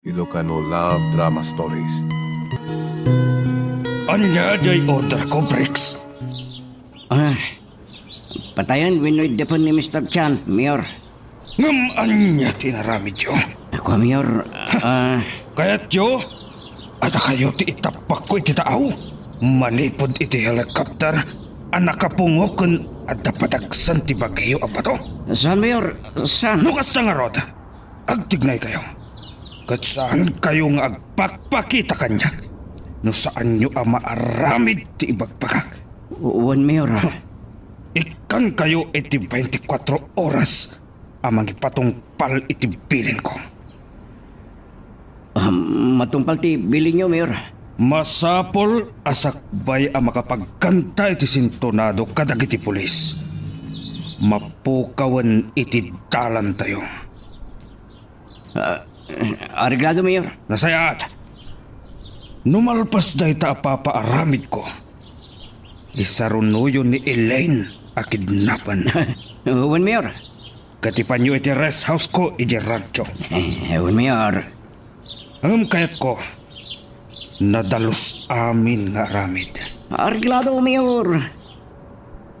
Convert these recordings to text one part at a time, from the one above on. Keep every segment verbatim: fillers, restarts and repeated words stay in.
Ilocano Love Drama Stories. Ania jay order ko, Briggs? Ah, patayen wenno iddepen ni Mister Chan, Mayor. Ngem ania ti inaramidyo? Ako, Mayor, ah, Kayatyo a dakayo ti itappakko iti taaw? Manipud iti helicopter a nakapungo ken adda padagsen ti bagyo a bato? Saan, Mayor? Saan? No kasta ngarud, agtignaykayo. Ket saankayo nga agpakpakita kaniak no saanyo a maaramid ti ibagbagak. Wen, Mayor. Ikkankayo iti twenty-four oras a mangipatungpal iti bilinko. Ah, matungpal ti bilinyo, Mayor. Masapul a sakbay a makapagkanta iti sintonado kadagiti pulis, mapukawen iti dalantayo. Ah, areglado, Mayor. Nasayaat. No malpas dayta a papaaramidko, isarunoyo ni Elaine a kidnapen. Wen, Mayor. Ket ipanyo iti rest house ko iti radyo. Eh, wen, Mayor. Ngem kayatko, nadalus amin nga aramid. Areglado, Mayor.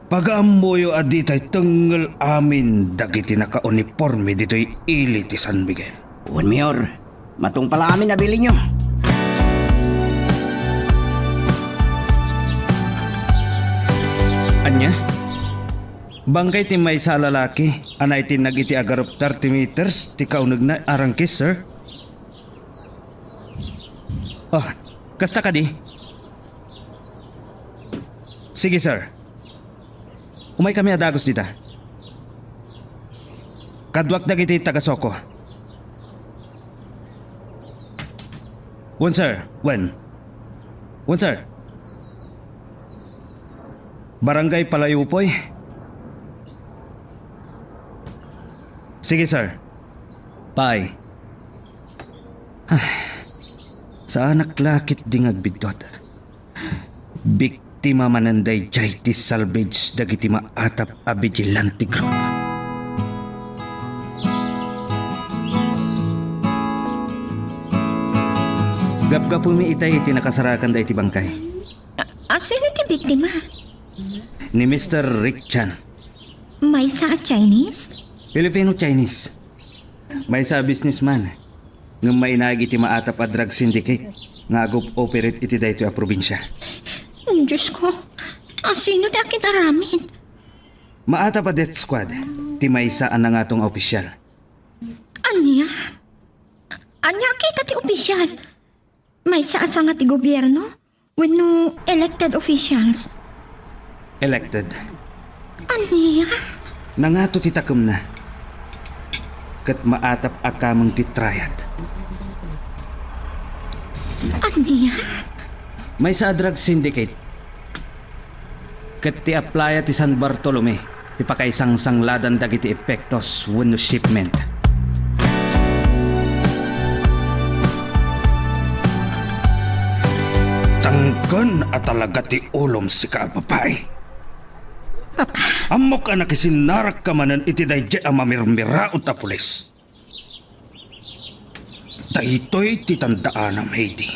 Pagaammoyo a ditay tengngel amin dagiti nakauniporme ditoy ili ti San Miguel. Wen, Mayor. Matungpal amin a bilinyo. Ania? Bangkay ti maysa a lalaki a naitinnag iti agarup thirty meters ti kaunegna a rangkis, sir. Oh, kasta kadi? Sige, sir. Umaykami a dagus dita. Kaduak dagiti taga-Soco. Wen, sir. Wen. Wen, sir. Barangay Palayupoy. Sige, sir. Bye. Saanak la ketdi nga agbiddut. Biktima manen daydiay ti salvage dagiti maatap a vigilante group. Gapgapumi itay iti nakasarakan daydi bangkay. A, a, sino ti biktima? Ni Mister Rick Chan. Maysa a Chinese? Filipino-Chinese. Maysa a businessman. Ngem mainaig iti maatap a drug syndicate nga ag-operate iti daytoy a probinsia. Diyos ko, a, sino ti akit-aramid? Maatap a death squad ti maysa a nangato nga opisyal. Ania? Ania a kita ti opisyal? Maysa a sanga ti gobierno? Wenno elected officials? Elected. Ania? Nangato ti takemna. Ket maatap a kameng ti triad. Ania? Maysa a drug syndicate. Ket ti aplaya ti San Bartolome ti pakaisangsanglatan dagiti epektos wenno shipment. Tangken a talaga ti ulom, sika a babai. Papa. Ammok a nakisinnarakka manen iti daydiay a mamirmiraot a pulis. Daytoy ti tandaanam, Heidi.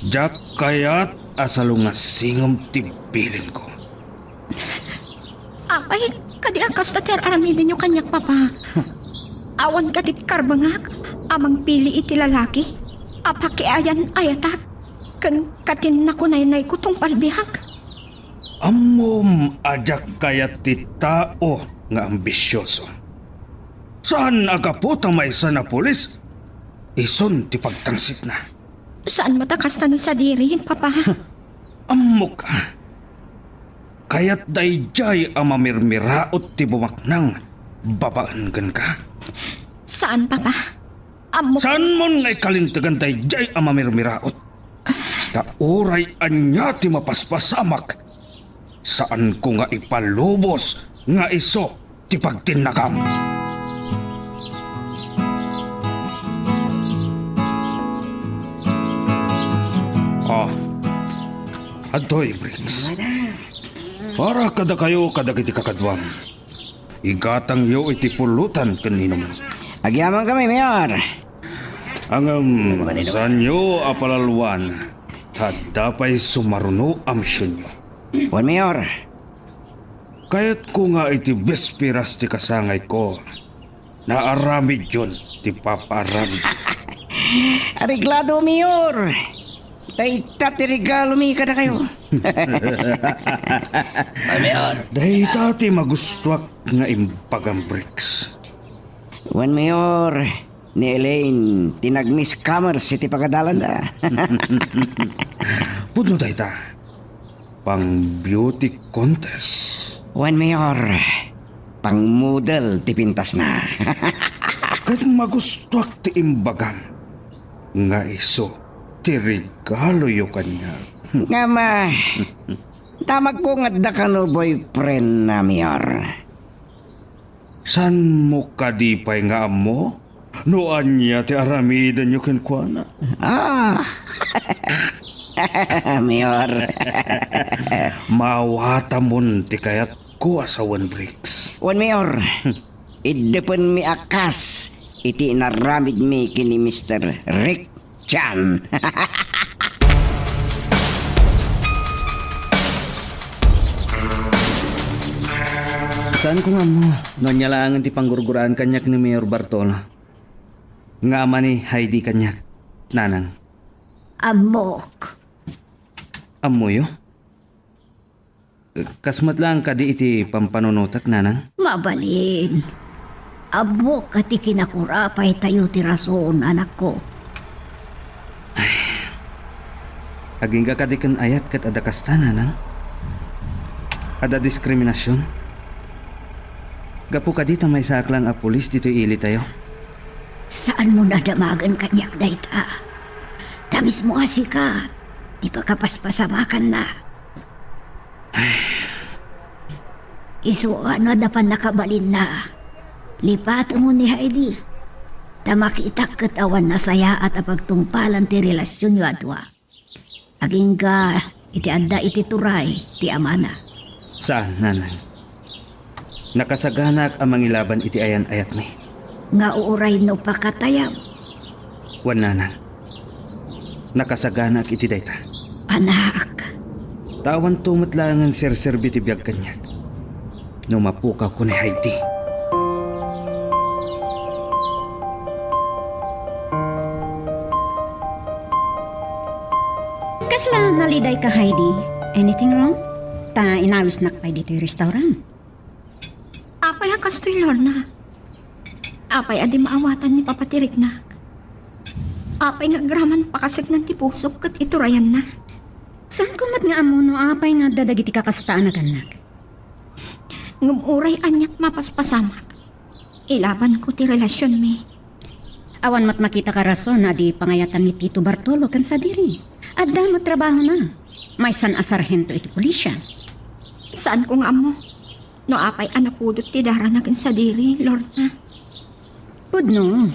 Diak kayat a salungasingem ti bilinko. Apay, kadi a kasta ti ar-aramidenyo kaniak, Papa? Awan kadi karbengak a mangpili iti lalaki a pakiayan-ayatak ken katinnakunaynayko tungpal biag? Ammom a diak kayat ti tao nga ambisioso. Saan a gapu ta maysa a pulis, isun ti pagtangsitna. Saan met a kasta ni Sadiri, Papa? Ammok a kayat daydiay a mamirmiraot ti bumaknang babaen kenka. Saan, Papa. Ammok. Saanmon nga ikalintegan daydiay a mamirmiraot. Ta uray ania ti mapaspasamak, saanko nga ipalubos nga isu ti pagtinnagam. Ah, adtoy, Briggs. Para kadakayo kadagiti kakaduam. Igatangyo iti pulutan ken inumen. Agyamankami, Mayor. Ngem, saanyo a palalwan, ta adda pay sumaruno a misionyo. Wen, Mayor. Kayatko nga iti bisperas ti kasangayko, naaramidyon ti papaaram. Areglado, Mayor. Dayta ti regalomi kadakayo. Mayor. Dayta ti magustuak nga imbagam, Bricks. Wen, Mayor, ni Elaine ti nag-Miss Commerce iti pagadalanda. Pudno dayta. Pang beauty contest. Wen, Mayor, pang model ti pintasna. Ket magustuak ti imbagam nga isu ti regaloyo kaniak. Ngem, ah, damagko nga adda kano boyfriend na, Mayor. Saanmo kadi pay nga ammo no ania ti aramidenyo kenkuana? Ah! Mayor. Maawatamon ti kayatko a sawen, Bricks. Wen, Mayor, iddepenmi a kas iti inaramidmi ken ni Mister Rick Chan. Saanko nga ammo no ania laengen ti panggurguraan kaniak ni Mayor Bartolo nga ama ni Heidi kaniak, Nanang. Ammok. Ammoyo? Kas met laeng kadi iti pampanunotek, Nanang? Mabalin. Ammok a ti kinakurapaytayo ti rason, anakko. Agingga kadi ken ayat ket adda kasta, Nanang? Adda diskriminasion? Gapu kadi ta maysaak laeng a pulis ditoy ilitayo? Saanmo nadamagen kaniak dayta? Ta mismo a sika ti pakapaspasamakanna. Isu a no adda pannakabalinna, lipatemon ni Heidi, ta makitak ket awan nasayaat a pagtungpalan ti relasionyo a dua. Agingga iti adda iti turay ti amana. Saan, Nanang. Nakasaganaak a mangilaban iti ayan-ayatmi. Nga uray no pakatayam. Wen, Nanang. Nakasaganaak iti dayta. Anak. Ta awanto met laengen serserbi ti biag kaniak no mapukawko ni Heidi. Kasla nalidayka, Heidi? Anything wrong? Ta inawisnak pay ditoy restaurant. Apay a kastoy, Lorna? Apay a di maawatan ni Papa ti riknak? Apay nga agraman pakaseknan ti pusok ket iturayanna? Saanko met nga ammo no apay nga adda dagiti kakasta a nagannak. Ngem uray aniat mapaspasamak, ilabanko ti relasionmi. Awan met makita a rason a di pangayatan ni Tito Bartolo ken sadiri. Adda met trabahona. Maysan a sarhento iti pulisya. Saanko nga ammo no apay a napudot ti darana ken sadiri, Lorna. Pudno,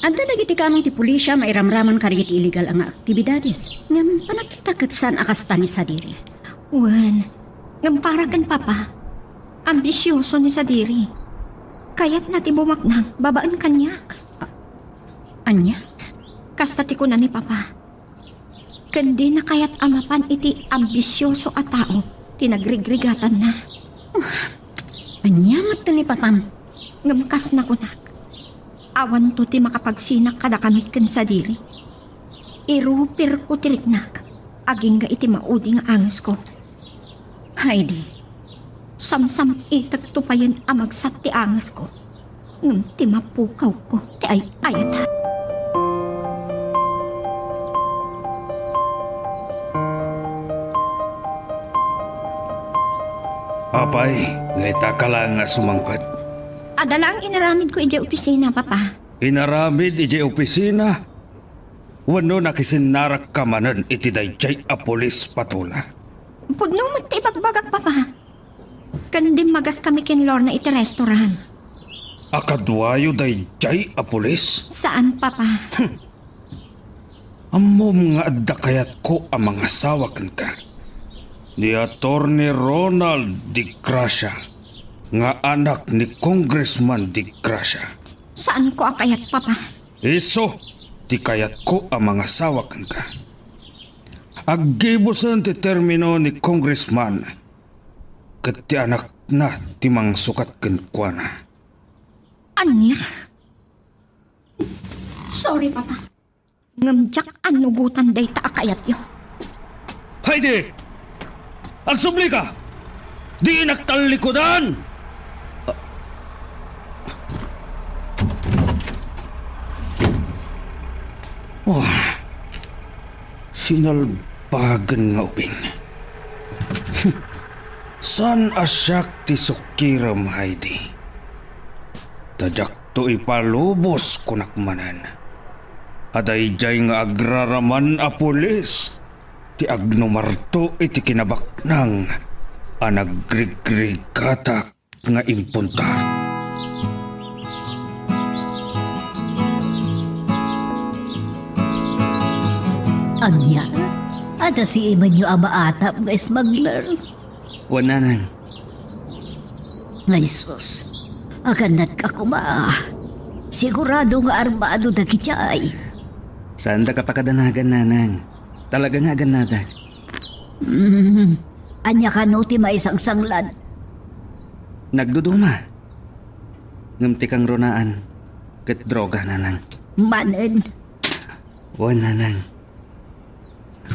adda dagiti kanong ti pulisya mairamraman kadagiti illegal a nga aktibidades. Ngem panagkita ket saan a kasta ni sadiri. Wen, ngem para ken Papa, ambisioso ni sadiri. Kayatna ti bumaknang babaen kaniak. A-, ania? Kasta ti kuna ni Papa. Ken dina kayat a mapan iti ambisioso a tao ti nagrigrigatanna. Ania met ti ni Papam? Ngem kas nakunak, awanto ti makapagsinak kadakami ken sadiri. Iruperko ti riknak agingga iti maudi nga angesko. Heidi, samsam-itekto payen a magsat ti angesko, ngem ti mapukawko ti ay-ayat. Apay, ngata ka laeng nga sumangpet? Adda laeng inaramidko idiay opisina, Papa. Inaramid idiay opisina? Wenno nakisinnarakka manen iti daydiay a pulis, Patula? Pudno met ti ibagbagak, Papa. Ken dimmagaskami ken Lorna iti restaurant. A kaduayo daydiay a pulis? Saan, Papa. Ammom nga adda kayatko a mangasawa kenka. Ni Attorney Ronald Di Gracia, nga anak ni Congressman Di Gracia. Saanko a kayat, Papa. Isu, ti kayatko a mangasawa kenka. Aggibusen ti termino ni Congressman ket ti anakna ti mangsukat kenkuana. Ania? Sorry, Papa. Ngem diak annugotan dayta a kayatyo. Heidi! Agsublika! Dinak tallikudan! Oh, sinalbagen nga ubing. Saan a siak ti sukkirem, Heidi. Ta diakto ipalubos, kunak manen, a daydiay nga agraraman a pulis ti agnumarto iti kinabaknang a nagrigrigatak nga impuntar. Ania? Adda siimenyo a maatam nga smuggler? Wen, nanang. Ay sus, agannatka koma. Sigurado nga armado dagiti ay. Saandak a pakadanagan, nanang. Talaga nga agannadak. Mm, ania kano ti maisangsanglad? Nagduduma. Ngem ti kangrunaan, ket droga, nanang. Manen? Wen, nanang.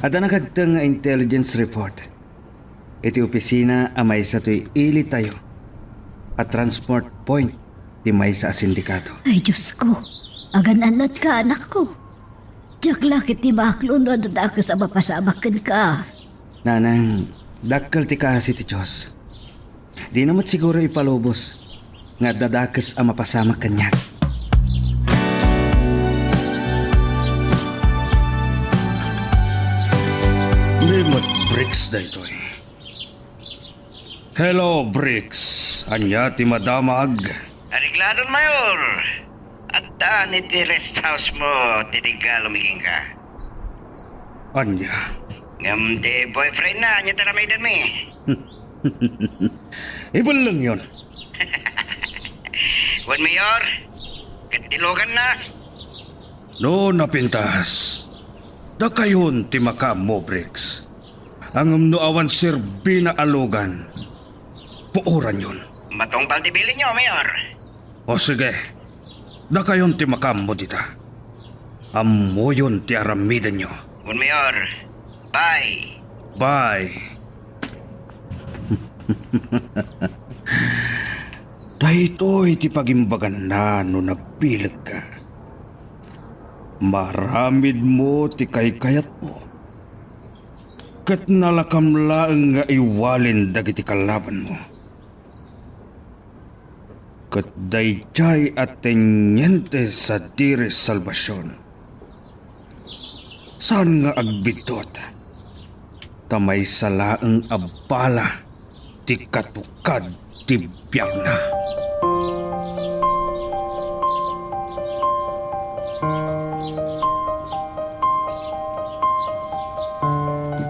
Adda nakagteng nga intelligence report iti opisina a maysa toy ilitayo a transport point ti maysa a sindikato. Ay, Diosko, agan-annatka, anakko. Diak la ketdi maaklo no adda dakes a mapasamak kenka. Nanang, dakkel ti kaasi ti Dios. Dina met siguro ipalubos nga adda dakes a mapasamak kaniak. Ni met Bricks daytoy. Hello, Bricks. Ania ti madamag? Arigladon, Mayor. Adda ni ti rest house mo ti regalo mi kenka. Ania? Ngem ti boyfriend na, ania ti aramidenmi? Ibellengyon. Wen, Mayor, ket ti loganna? No napintas, dakayon ti makaammo, Bricks. Ngem no awan serbina a logan, puoranyon. Matungpal ti bilinyo, Mayor. O sige, dakayon ti makaammo dita. Ammoyon ti aramidenyo. Wen, Mayor, bye. Bye. Daytoy ti pagimbaganna no nabilegka. Maaramidmo ti kaykayatmo, ket nalakam laeng nga iwalin dagiti kalabanmo. Ket daydiay a teniente sa Diri Salvacion, saan nga agbiddut, ta maysa laeng a bala ti katukad ti biagna.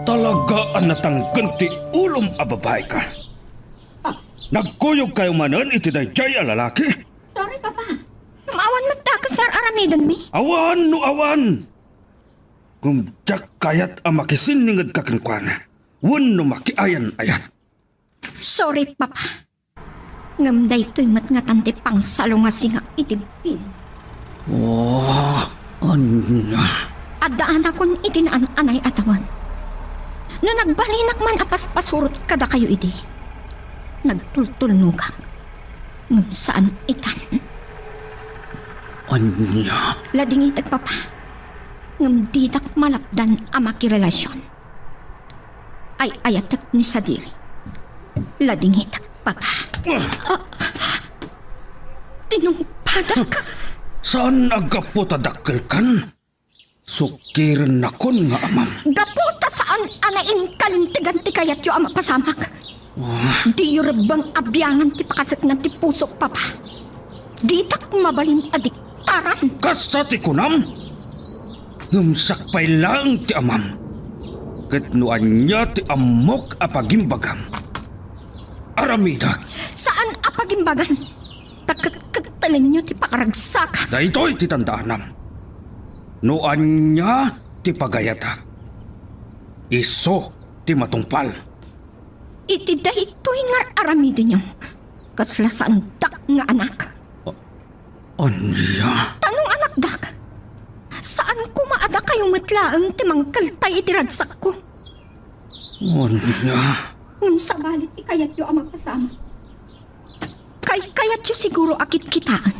Talaga a natangken ti ulom a babaeka. Nagkuyogkayo manen iti daydiay a lalaki? Sorry, Papa. Ngem awan met dakes nga ar-aramidenmi. Awan no awan! Ngem diak kayat a makisinningedka kenkuana wenno makiayan-ayat. Sorry, Papa. Ngem daytoy met ngatan ti pangsalungasingak iti bilin. Oh, ania? Addaanakon iti naan-anay a tawen. No nagbalinak man a paspasurot kadakayo idi, nagtultulnogak. Ngem saan itan. Ania? Ladingitek, Papa. Ngem didak malapdan a makirelasion. Ay-ayatek ni sadiri. Ladingitek, Papa. Ah! Tinungpadak. Saan a gapu ta dakkelkan? Sukirennakon nga amam. Gapu ta saan a nainkalintegan ti kayatyo a mapasamak. Ah. Diyo rebbeng a biangan ti pakaseknan ti pusok, Papa. Ditak mabalin a diktaran. Kasta ti kunam? Ngem siak pay laeng ti amam. Ket no ania ti ammok a pagimbagam, aramidek. Saan a pagimbagan? Ta ketkettelenyo ti pakaragsak. Daytoy ti tandaanam. No ania ti pagayatak, isu ti matungpal. Iti daytoy nga ar-aramidenyo, kasla saandak nga anak. A-, ania? Ta no anakdak, saan koma a dakayo met laeng ti mangkaltay iti ragsakko. Ania? Ngem sabali ti kayatyo a mapasamak. Kaykayatyo siguro a kitkitaen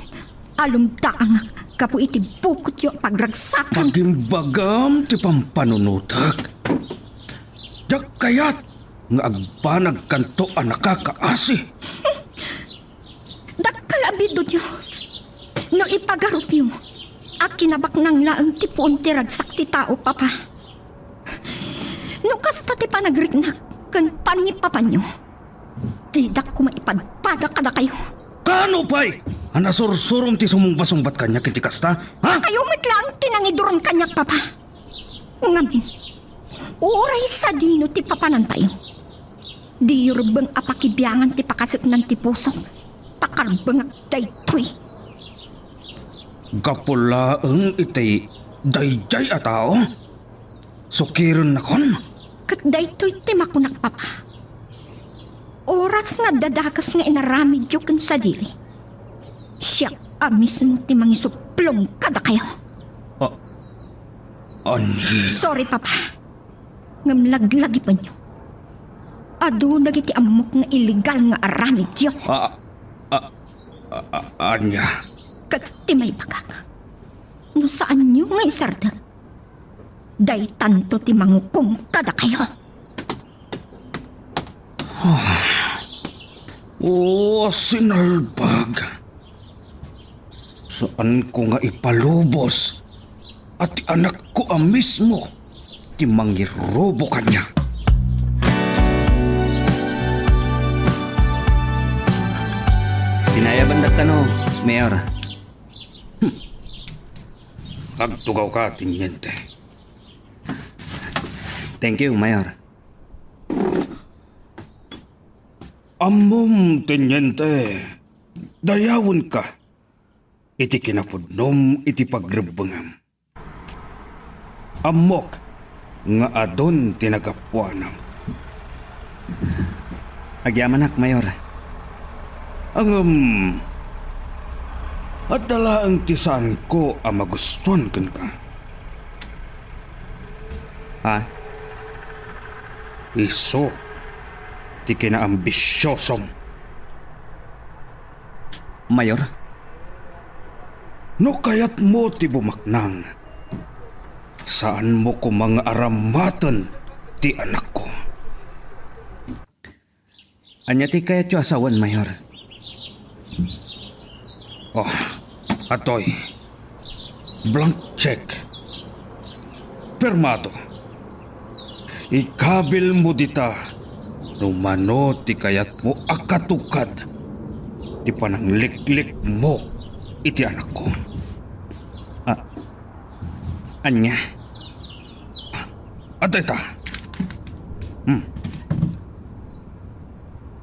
a lumdaangak gapu iti bukotyo a pagragsakan. Pagimbagam ti pampanunotek. Diak kayat nga agbanagkanto a nakakaasi. Dakkel a biddutyo. No ipagarupyo a kinabaknang laeng ti puon ti ragsak ti tao, Papa. No kasta ti panagriknak ken panangipapanyo, didak koma ipadpada kadakayo. Kaano pay a nasursurom ti sumumbasumbat kaniak iti kasta, ha? Dakayo met laeng ti nangiduron kaniak, Papa. Ngamin, uray sadino ti papanantayo, diyo rebbeng a pakibiangan ti pakaseknan ti pusok, ta karbengak daytoy. Gapu laeng iti daydiay a tao, sukirennakon. Ket daytoy ti makunak, Papa. Oras nga adda dakes nga inaramidyo ken sadiri, siak a mismo ti mangisuplong kadakayo. A-, ania? Sorry, Papa. Ngem laglagipenyo. Adu dagiti ammok nga illegal nga aramidyo. A-, a-, a-, a-, ania? Ket ti maibagak, no saanyo nga isardeng, daytanto ti mangukom kadakayo. O, sinalbag. Saanko nga ipalubos a ti anakko a mismo ti mangirubo kaniak. Pinayabandak kano, Mayor. Hmm. Agtugawka, Teniente. Thank you, Mayor. Ammom, Teniente, dayawenka iti kinapudnom iti pagrebbengem. Ammok nga adun ti nagapuanam. Agyamanak, Mayor. Ngem, adda laeng ti saanko a magustuan kenka. Ha? Isu ti kinaambisiosom. Mayor? No kayatmo ti bumaknang, saanmo koma nga aramaten ti anakko. Ania ti kayatyo a sawen, Mayor? Oh, atoy. Blank check. Pirmato. Ikabilmo dita no mano ti kayatmo a katukad ti panangliklikmo iti anakko. A-, ania? Adda ita. Hmm.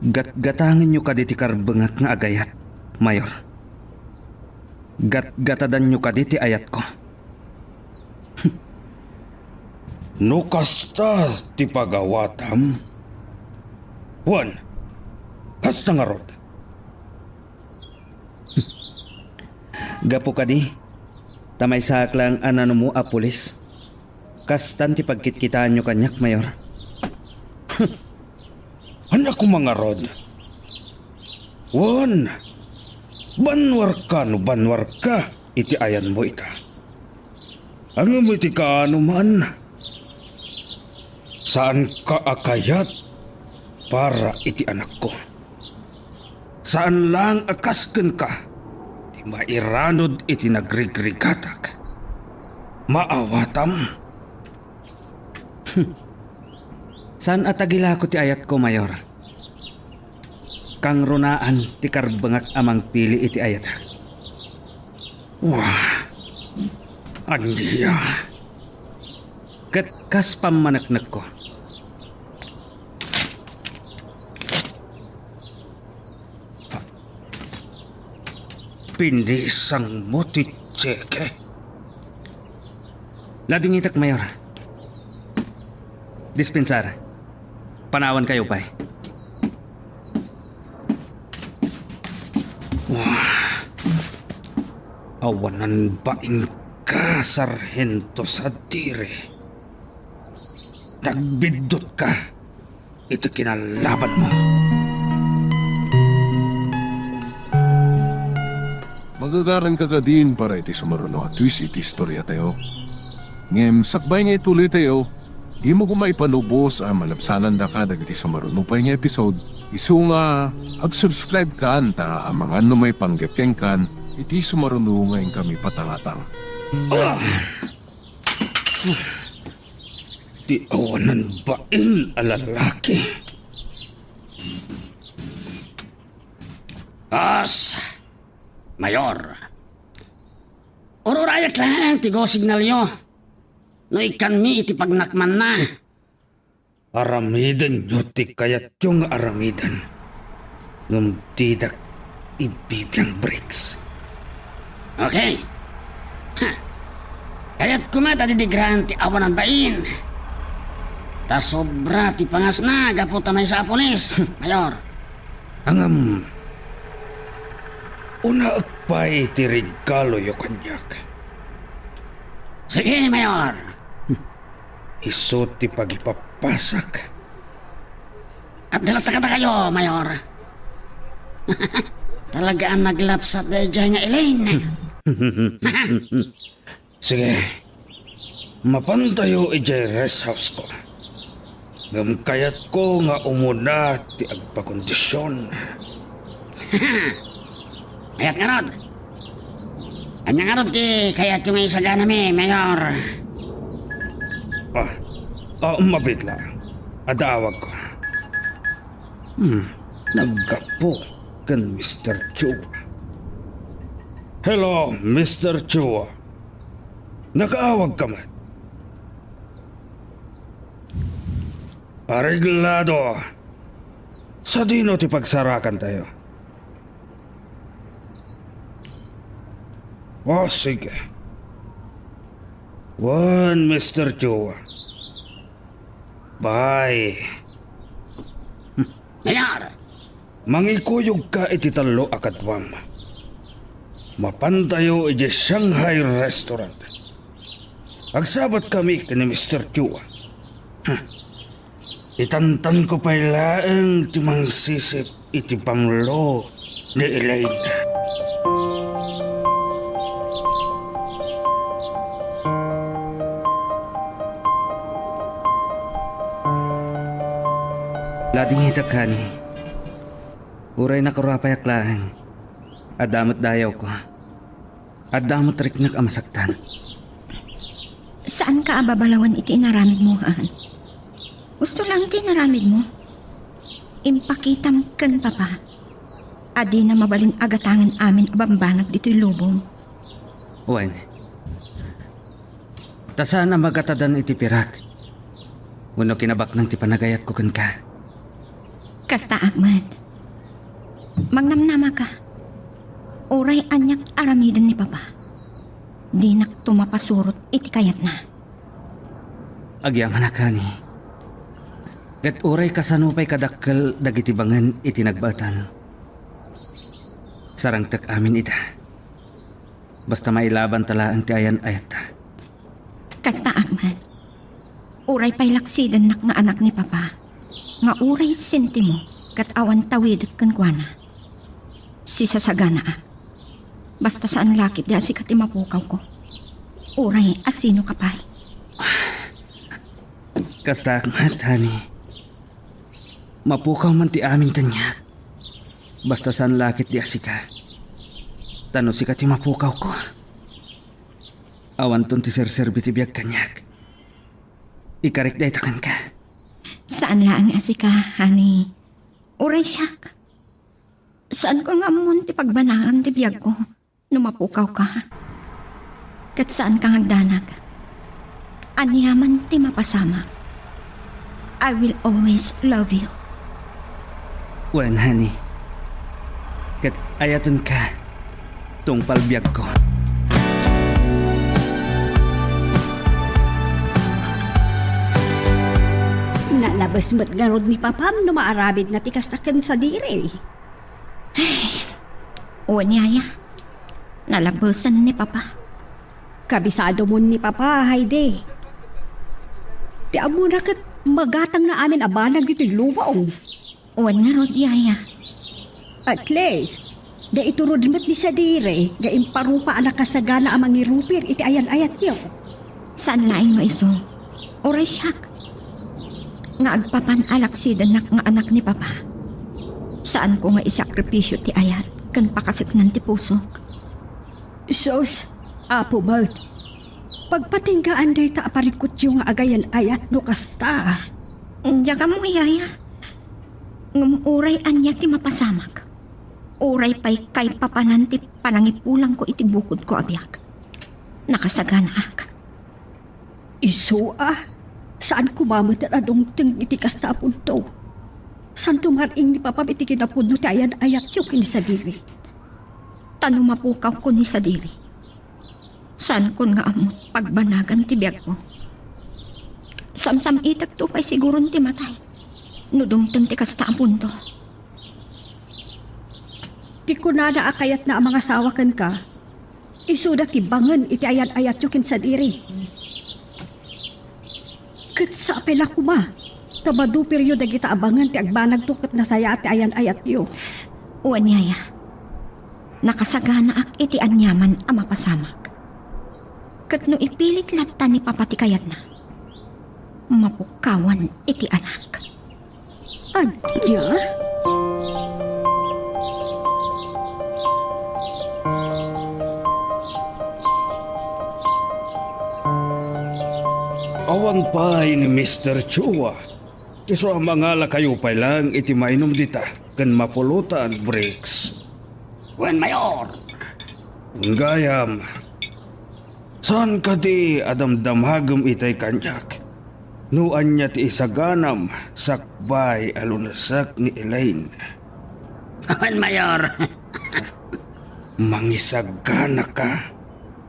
Gatgatangenyo kadi ti karbengak nga agayat, Mayor? Gatgatadanyo kadi ti ayatko? No kasta ti pagawatam, wen, kasta ngarud. Gapu kadi, ta maysaak laeng a nanumo a pulis. Kastan ti pagkitkitaanyo kaniak, Mayor. Ania koma ngarud? Wen, banwarka no banwarka iti ayanmo ita. Ngem iti kaano man, saanka a kayat para iti anakko. Saan laeng a kas kenka ti mairanud iti nagrigrigatak. Maawatam. Saan a tagilako ti ayatko, Mayor. Kangrunaan ti karbengak a mangpili iti ayatek. Wah, ania? Ket kas pammaneknekko. Pinisangmo ti tseke. Ladingitek, Mayor. Dispensar. Panawankayo pay. Wah. Awanan bainka, Sarhento Sadire. Nagbiddutka iti kinalabanmo. Magagaranka kadin para iti sumaruno a twist iti istoriatayo. Ngem sakbay nga ituloytayo, dimo koma ipalubos a malabsanandaka dagiti sumaruno pay nga episode, isu nga ag-subscribe-kan ta amangan no maipanggep kenkan iti sumaruno nga inkami patangatang. Ah! Ti awanan bain a lalaki. As, Mayor. Ururayek laeng ti go signalyo. No ikkanmi iti pagnakmanna. Aramidenyo ti kayatyo nga aramiden. Ngem didak ibibiang, Briggs. Okay. Ha. Kayat koma ta didigraan ti awanan bain. Ta sobra ti pangasna gapu ta maysa a pulis, Mayor. Ngem, unaek pay ti regaloyo kaniak. Sige, Mayor. Isu ti pagipappasak. Adda latta kadakayo, Mayor. Talaga a naglapsat daydiay nga Elaine. Sige. Mapantayo idiay rest house ko. Ngem kayatko nga umuna ti agpakondisyon. Mayat ngarud. Ania ngarud ti kayatyo nga isaganami, Mayor? Ah, ah, mabiit la. Adda awagko. Hmm, naggapu ken Mister Chu. Hello, Mister Chu. Nakaawagka met. Areglado. Sadino ti pagsarakantayo? O, sige. Wen, Mister Chu. Bye. Mayor! Mangikuyogka iti tallo a kaduam. Mapantayo idiay Shanghai Restaurant. Agsabatkami ken ni Mister Chu. Huh. Itantanko pay laeng ti mangsisip iti banglo ni Elaine. Ladingitek, honey. Uray nakurapayak laeng, adda met dayawko. Adda met riknak a masaktan. Saanka a babalawen iti inaramidmo, han. Husto laeng ti inaramidmo. Impakitam ken Papa a dina mabalin a gatangen amin a bambanag ditoy lubong. Wen, ta saan a magatadan iti pirak wenno kinabaknang ti panagayatko kenka. Kastaak met. Mangnamnamaka. Uray aniak aramiden ni Papa, dinakto mapasurot iti kayatna. Agyamanak, honey. Ket uray kasano pay kadakkel dagiti bangen iti nagbaetan, sarangtek amin ida. Basta mailabanta laeng ti ayan-ayatta. Kastaak met. Uray pay laksidennak nga anak ni Papa, nga uray sentimo ket awan tawidek kenkuana, sisasaganaak. Basta saan la ketdi a sika ti mapukawko. Uray a sinoka pay. Kastaak met, honey. Mapukaw man ti amin kaniak. Basta saan la ketdi a sika. Ta no sika ti mapukawko, awanton ti serserbi ti biag kaniak. Ikarik dayta kenka. Saan laeng a sika, honey. Uray siak. Saanko nga ammon ti pagbanagan ti biagko no mapukawka. Ket saanka nga agdanag. Aniaman ti mapasamak, I will always love you. Wen, honey. Ket ayatenka tungpal biagko. Labes met ngarud ni Papam no maaramidna ti kasta ken sadiri. Wen, Yaya. Nalabesen ni Papa. Kabisadomon ni Papa, Heidi. Ti ammona ket magatangna amin a banag iti lubong. Wen ngarud, Yaya. At least, naiturod met ni sadiri nga imparupa a nakasagana a mangirupir iti ayan-ayatyo. Saan laeng nga isu, uray siak, nga agpapan a laksidennak nga anak ni Papa. Saanko nga isakripisio ti ayat ken pakaseknan ti pusok. Sus, Apo met, pagpatinggaan dayta a parikutyo nga agayan-ayat no kasta. Diak ammo, Yaya. Ngem uray ania ti mapasamak, uray pay kaipapanan ti panangipulangko iti bukodko a biag, nakasaganaak. Isu a, saan koma met a dumteng iti kasta a punto. Saanto mar-ing ni Papam iti kinapudno ti ayan-ayatyo ken ni sadiri. Ta no mapukawko ni sadiri, saankon nga ammo ti pagbanagan ti biagko. Samsam-itekto pay siguron ti matay no dumteng ti kasta a punto. Ti kunana a kayatna a mangasawa kenka, isuda ti bangen iti ayan-ayatyo ken sadiri. Ket sapay la koma, ta madupiryo dagita a bangen ti agbanagto ket nasayaat ti ayan-ayatyo. Wen, Yaya. Nakasaganaak iti aniaman a mapasamak. Ket no ipilit latta ni Papa ti kayatna, mapukawan iti anak. Ania? Awan pay ni Mister Chua. Isu a mangalakayo pay lang iti mainum dita ken mapulotan, Briggs. Wen, Mayor. Gayam. Saan kadi a damdamagem itay kaniak? No ania ti isaganam sakbay a lunesek ni Elaine? Wen, Mayor. Mangisaganaka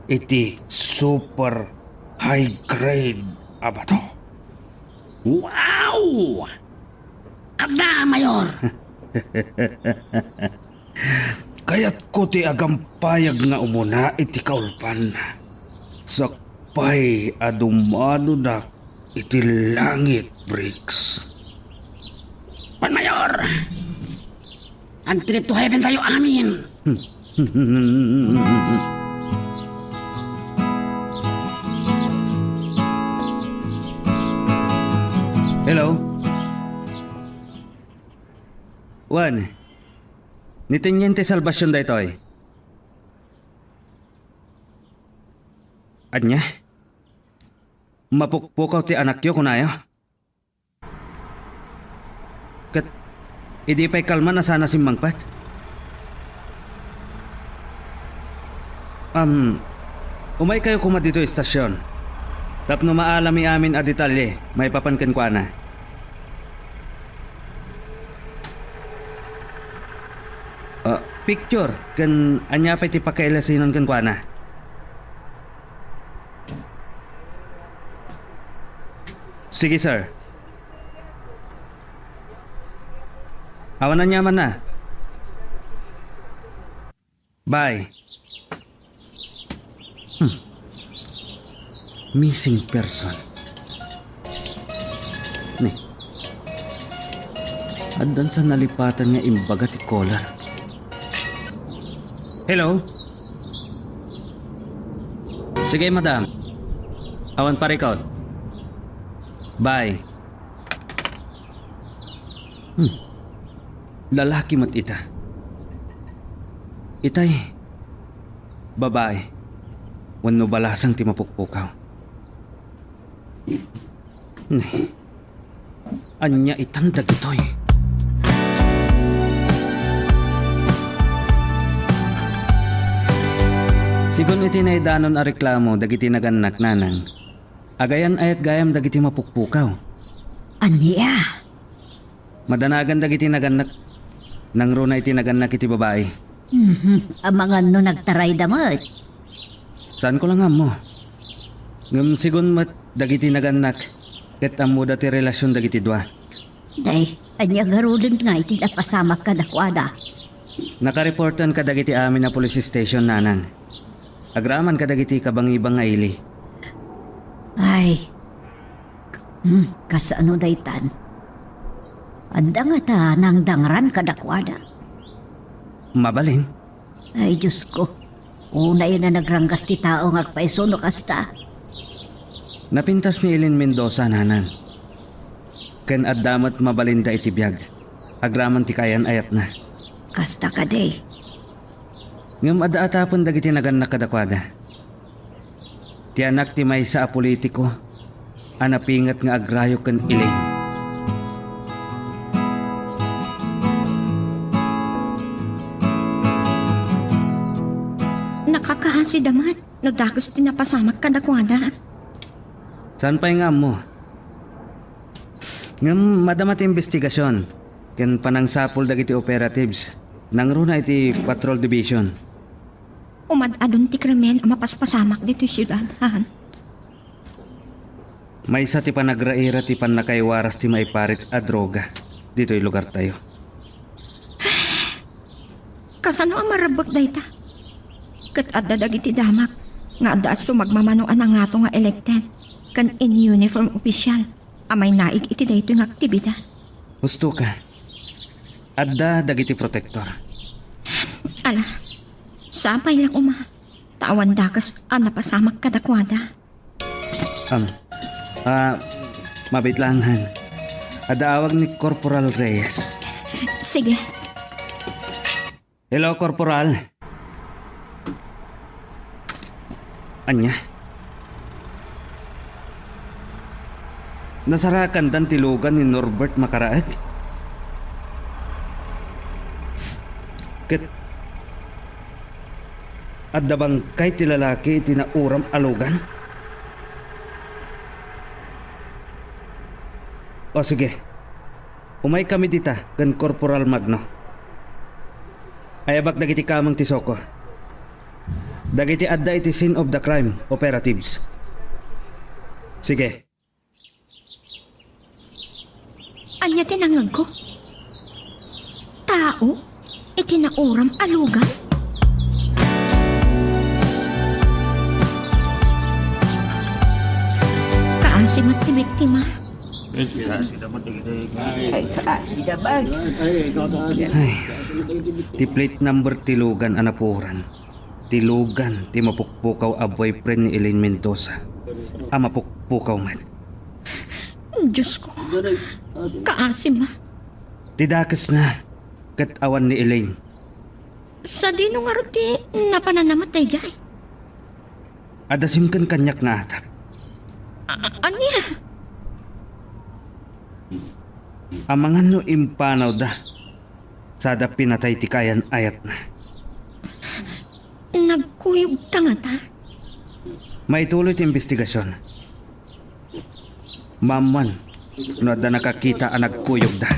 iti super high grade a bato. Wow! Adda, Mayor! Kayatko ti agampayag nga umuna iti kaulpan. Sakbay a dumanodak iti langit, Briggs. Pan Mayor! Ag-trip to heaven tayo amin! Hello? Wen, ni Teniente Salvacion daytoy. Ania? Mapukpukaw ti anakyo, kunayo? Ket idi pay kalman a sana simmangpet? Am, umaykayo koma ditoy estasion tapno maalami amin a detalye maipapan kenkuana. Ah, picture ken ania pay ti pakailasinanna kenkuana. Sige, sir. Awan aniamanna. Bye. Hmm. Missing person. Ni. Addan sa nalipatan nga imbaga ti caller. Hello? Sige, madam. Awan parikot. Bye. Hmm. Lalaki met ita. Itay, babae, wenno balasang ti mapukpukaw. Hmm. Ania itan dagitoy? Sigun iti naidanon a reklamo dagiti nagannak, nanang, agayan-ayat gayam dagiti mapukpukaw. Ania? Madanagan dagiti nagannak. Nangruna iti nagannak iti babai. Mhm. Amangan no nagtarayda met. Saanko la nga ammo. Ngem sigun met dagiti nagannak, Ket ammoda ti relasion dagiti dua. Day, ania ngaruden nga iti napasamak kadakuada? Nakareportan kadagiti amin a police station, nanang. Agraman kadagiti kabangibang nga ili. Ay. Hmm, kasano daytan? Adda ngata nangdangran kadakuada? Mabalin. Ay, Diyos ko. Unay a nagranggas ti tao nga agpayso no kasta. Napintas ni Elaine Mendoza, nanang. Ken adda met mabalinda iti biag, agraman ti kaayan-ayatna. Kasta kadi. Ngem adda atapen dagiti nagannak kadakuada. Ti anak ti maysa a politiko a napinget nga agrayo ken Elaine. Nakakaasida met no dakes ti napasamak kadakuada. Saan pay nga ammo? Ngem madama ti imbestigasion ken panangsapul dagiti operatives nangruna iti Patrol Division. Umad-adun ti krimen a mapaspasamak ditoy siudad, han? Maysa ti panagraira ti pannakaiwaras ti maiparit a droga ditoy lugartayo. Kasano a marebbek dayta? Ket adda dagiti damak nga adda a sumagmamano a nangato nga elected ken in uniform official a mainaig iti daytoy nga aktibidad. Husto ka. Adda dagiti protektor. Ala, sapay la koma, ta awan dakes a napasamak kadakuada. Am, ah, mabit lang, han. Adda awag ni Corporal Reyes. Sige. Hello, Corporal. Ania? Nasarakandan ti lugan ni Norbert Makaraeg? Ket adda bangkay ti lalaki iti nauram a lugan? O sige, umaykami dita ken Corporal Magno. Ayabak dagiti kameng ti SOCO. Dagiti adda iti scene of the crime, operatives. Sige. Ania ti nangngegko? Tao iti nauram a lugan? Kaasi met ti biktima. Ay, kaasi naman. Ay, ti plate number ti lugan a napuoran. Ti lugan ti mapukpukaw a boyfriend ni Elaine Mendoza a mapukpukaw met. Diyos ko, kaasi met. Ti dakesna ket awan ni Elaine. Sadino ngarud ti napananna met daydiay? Adda simken kaniak nga atap. A-, ania? Amangan no impanawda sada pinatay ti kaayan-ayatna. Nagkuyogda ngata? Maituloy ti imbestigasion. Maammuan no adda nakakita a nagkuyogda.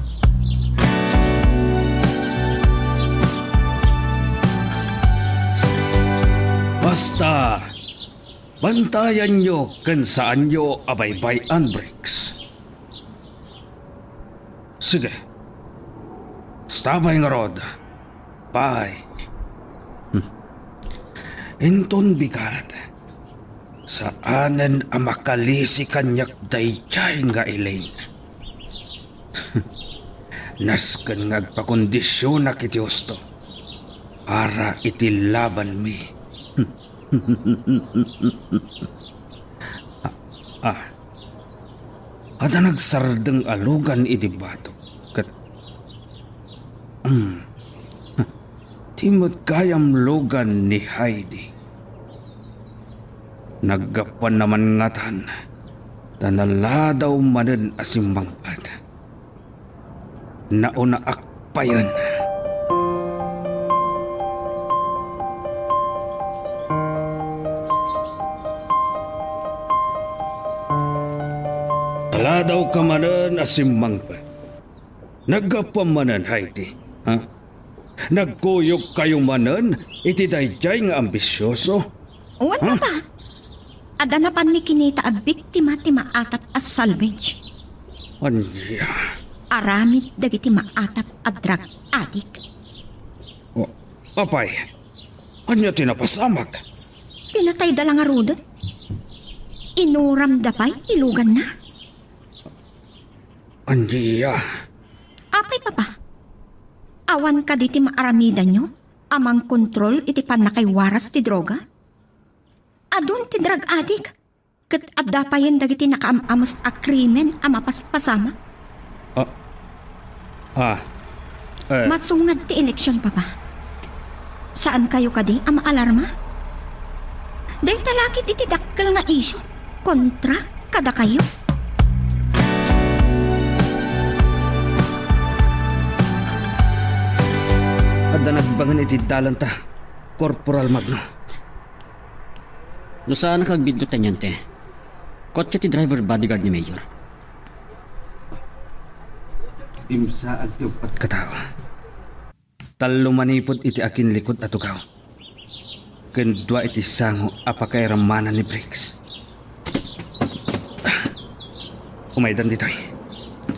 Basta, bantayanyo ken saanyo a baybay-an, Briggs. Sige. Stabay ngarud. Bye. Hmm. Inton bigat, saanen a makalisi kaniak daydiay nga Elaine. Nasken nga agpakondisionak iti husto para iti labanmi. Ah, ah. Adda nagsardeng a lugan idi batok ket, hmm, ti met gayam lugan ni Heidi. Naggapuanna man ngatan ta naladaw manen a simmangpet. Naunaak payen. Aladawka manen a simmangpet. Naggapuam manen, Heidi, ha? Nagkuyogkayo manen iti daydiay nga ambisioso? Wen, ha? Papa. Adda napanmi kinita a biktima ti maatap a salvage. Ania? Aramid dagiti maatap a drug addict. O, apay, ania ti napasamak? Pinatayda la ngaruden. Inuramda pay ti luganna. Ania? Apay, Papa, awan kadi ti maaramidanyo a mangkontrol iti pannakaiwaras ti droga? Adun ti drug addict, ket adda payen dagiti nakaam-amos a krimen a mapaspasamak. Ah. Ah. Eh. Masungad ti eleksion, Papa. Saan kayo kadi a maalarma? Dayta la ket iti dakkel nga isyu kontra kadakayo. Adda nagbangen iti dalanta, Corporal Magno. No saanak agbiddo, Teniente, kotse ti driver bodyguard ni Mayor. Dimsaag ti uppat ka tao. Tallo manipud iti akinlikud a tugaw, ken dua iti sango a pakairammanan ni Briggs. Umaydan ditoy.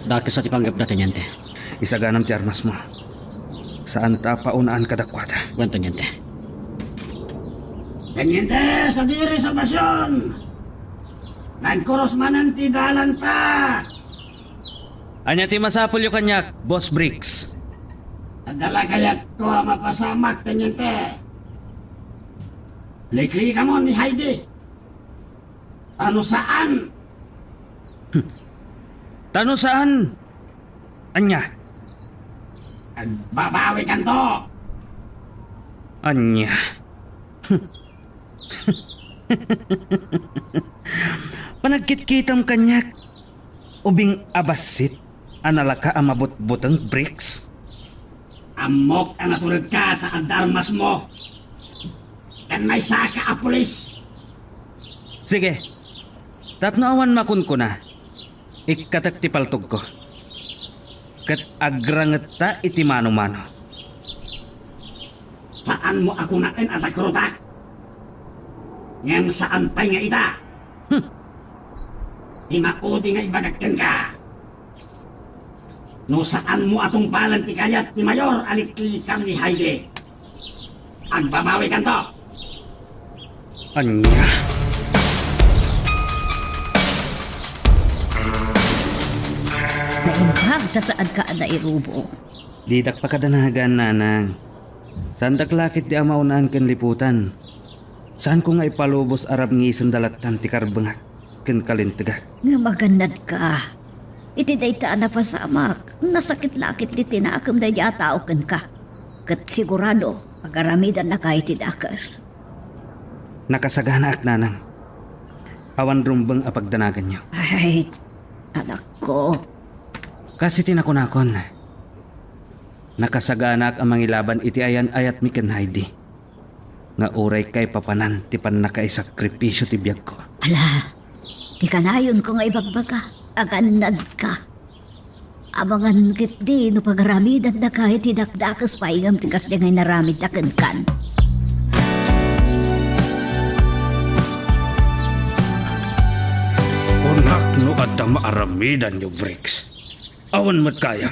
Dakes a ti panggepda, Teniente. Isaganam ti armasmo. Saanta a paunaan kadakuada. Wen, Teniente. Teniente, sadiri sa basyon! Nagkurus manen ti dalanta! Ania ti masapulyo kaniak, Boss Briggs? Adda la kayatko a mapasamak, Teniente. Liklikamon ni Heidi. Ta no saan. Hmm. Ta no saan? Ania? Agbabawikanto. Ania? Panagkitkitam kaniak, ubing a bassit a nalaka a mabutbuteng, Briggs? Ammok a naturedka ta adda armasmo. Ken maysaka a pulis. Sige. Tapno awan makunkuna, ikkatek ti paltogko. Ket agrangetta iti mano-mano. Saanmo a kunaen a takrotak? Ngem saan pay nga ita. Hmm. Ti maudi nga ibagak kenka. No saanmo a tungpalen ti kayat ti mayor a liklikam ni Heidi, agbabawikanto. Ania? Naimbag ta saanka a nairubo. Didak pakadanagan, nanang. Saandak la ketdi a maunaan ken liputan. Saanko nga ipalubos a rabngisenda lattan ti karbengak ken kalintegak. Ngem agannadka. Iti dayta a napasamak, nasakit la ketdi ti nakem daydi a tao kenka. Ket sigurado, agaramidannaka iti dakes. Nakasaganaak, nanang. Awan rumbeng a pagdanaganyo. Ay, anakko. Kas iti nakunakon, nakasaganaak a mangilaban iti ayan-ayatmi ken Heidi, nga uray kaipapanan ti pannakaisakripisio ti biagko. Ala, ti kanayonko nga ibagbaga, agannadka. Amangan ketdi no pagaramidannaka iti dakdakes pay ngem ti kasdi nga inaramidda kenkan. Kunak no adda maaramidanyo, Briggs. Awan met gayam.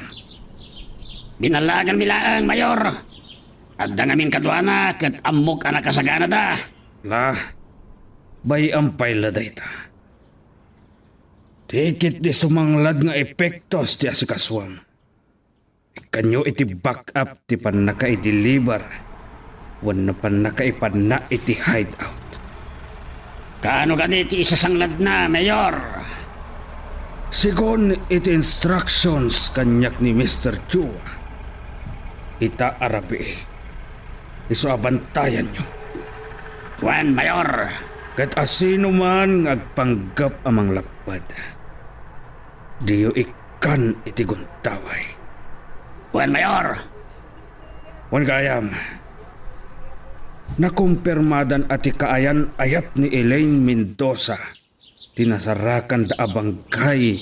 Binallaganmi laeng, Mayor. Adda ngamin kaduana ket ammok a nakasaganada. La, bay-am pay la dayta. Ti ketdi sumanglad nga epektos ti asikasuam. Ikkanyo iti back-up ti pannakaideliver wenno pannakaipanna iti hideout. Kaano kadi ti isasangladna, Mayor? Segun iti instructions kaniak ni Mister Chua, ita a rabii, isu a bantayanyo. Wen, Mayor. Ket asinoman nga agpanggep a manglapped, diyo ikkan iti guntaway. Wen, Mayor. Wen gayam, nakumpirmadan a ti kaayan-ayat ni Elaine Mendoza ti nasarakanda a banggay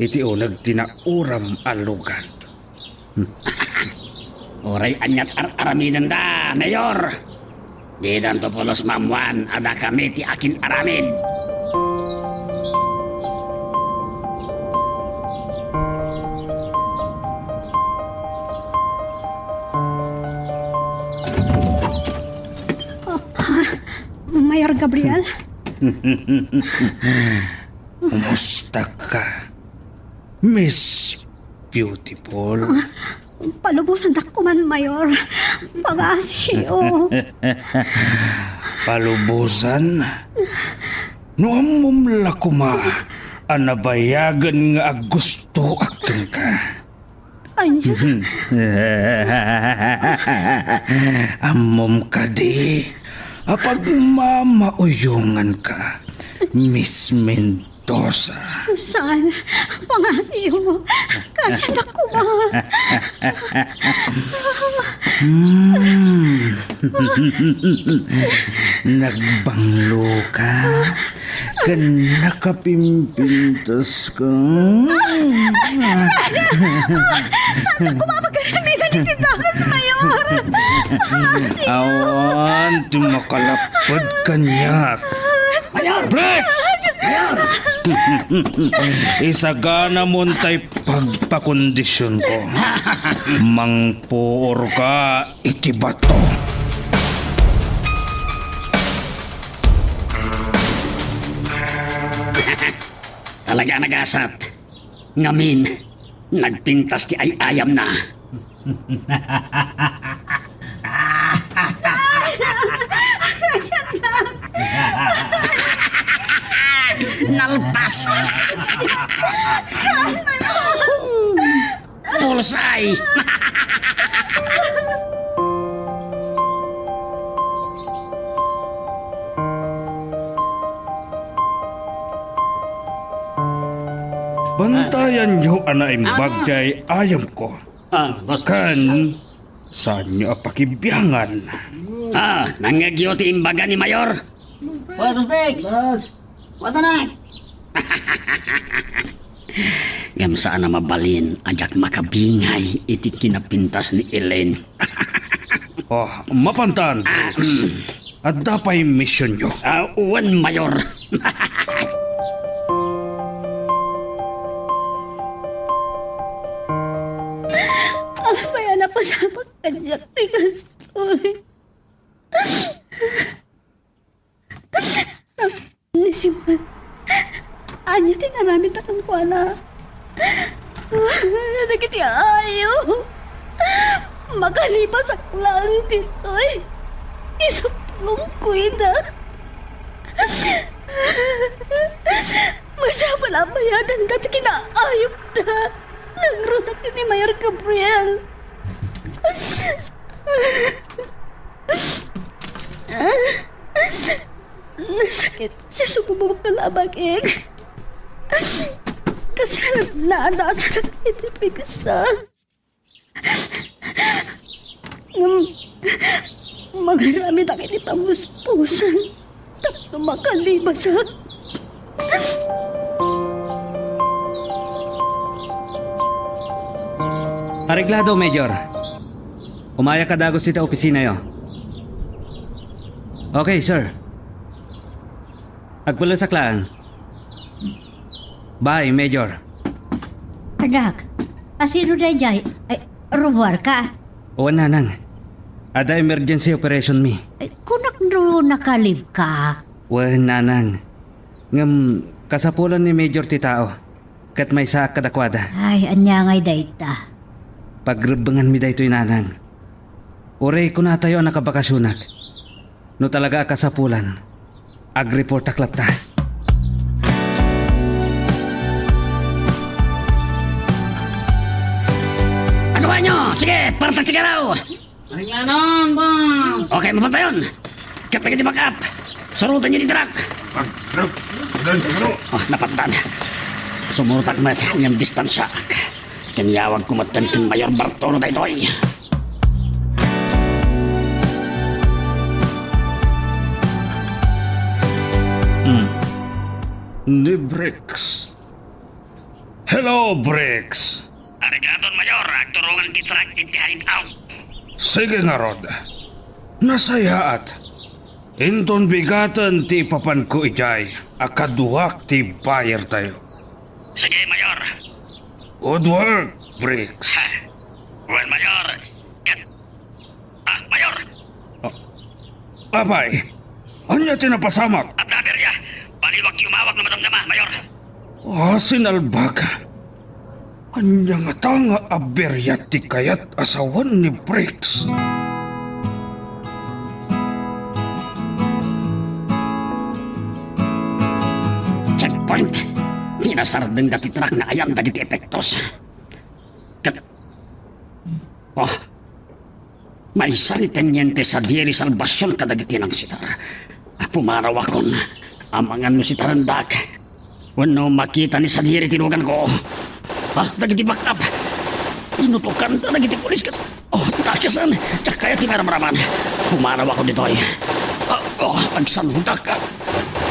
iti uneg ti nauram a lugan. Uray aniat ar-aramidenda, Mayor. Didanto pulos maammuan a dakami ti akin-aramid. Gabriel? Kumusta ka, Miss Beautiful? Ah, palubosandak koma, Mayor. Pangasiyo. Palubosan? No ammom la koma a nabayagen nga agustoak kenka. Ay. Ammom kadi a pagmamauyonganka, Miss Mendoza? Saan? Pangasiyo. Kasiandak koma. Hmm. Nagbanglo ka? Ken nakapimpintas ka? Saan? Saan koma pagkaramigan iti dagas, Mayor? Awan ti makalaped kaniak. Mayor! Break! Mayor! Isaganamon tay pagpakondisionko. Mangpuor ka iti bato. Talaga a nagasat. Ngamin, nagpintas ti ay-ayamna. Nalpas! Bullseye! Bantayanyo a naimbag ti ay-ayamko. Ah, boss. Ken, saanyo a pakibiangan. Ah, nangngegyo ti imbaga ni Mayor? Boss Bex! Boss! Wata na! Ngem saan a mabalin a diak makabingay iti kinapintas ni Elaine. Oh, mapantan, Briggs. Adda pay misionyo? Ah, wen, Mayor. Apay a napasamak kaniak ti kastoy? Ni Simon, ania ti inaramidda kenkuana? Dagiti ayo, makalipasak laeng ditoy. Isuplongko ida. Masapul a bayadanda ti kinaayupda. Nagrunak ni Mayor Gabriel. Nasakit ti subong nga labakek. Kasla nadasakit iti pigsa. Ngem, mangaramidak iti pamuspusan tapno makalibasak. Areglado, Major. Umayak a dagus ita opisinayo. Okay, sir. Agpullesak laeng. Bye, Major. Anak, asino daydiay? Ay, rubuarka? Wen, Nanang. Adda emergency operation mi. Ay, kunak no nakalibka? Wen, Nanang. Ngem, kasapulan ni Major ti tao. Ket maysaak kadakuada. Ay, ania ngay dayta? Pagrebbenganmi daytoy, Nanang. Uray kunatayo a nakabakasionak. No talaga a kasapulan, agreportak latta. Agawanyo! Sige, partak ti garaw! Aling Nanang, boss! Okay, mapantayon! Ket dagiti backup, surotenyo ti truck! Pag-, pag-, pag-, Oh, napatdan. Sumurtak met ngem distansiaak. Ken iyawagko metten ken Mayor Bartolo daytoy. Hmm. Ni Bricks. Hello, Bricks. Aregladon, Mayor. Agturongan ti truck iti hideout. Sige ngarud. Nasayaat. Inton bigaten ti ipapanko idiay a kaduak ti buyer tayo. Sige, Mayor. Good work, Bricks. Well, Mayor. Ket, ah, Mayor! Ah, apay? Ania ti napasamak? Adda aberia. Baliwak ti umawag no madamdama, Mayor. Ah, sinalbag. Ania ngata nga aberia ti kayat a sawen ni Briggs? Checkpoint. Pinasardengda ti truck nga ayan dagiti epektos. Ket, oh, maysa ni Teniente Sadiri Salvacion kadagiti nangsitar. Pumanawakon. Amangan no sitarendak. Wenno makita ni Sadiri ti luganko. Ha? Dagiti backup. Inutokanda dagiti pulis ket, oh, takasan. Diak kayat ti maramraman. Pumanawakon ditoy. Ah, oh, agsaludak.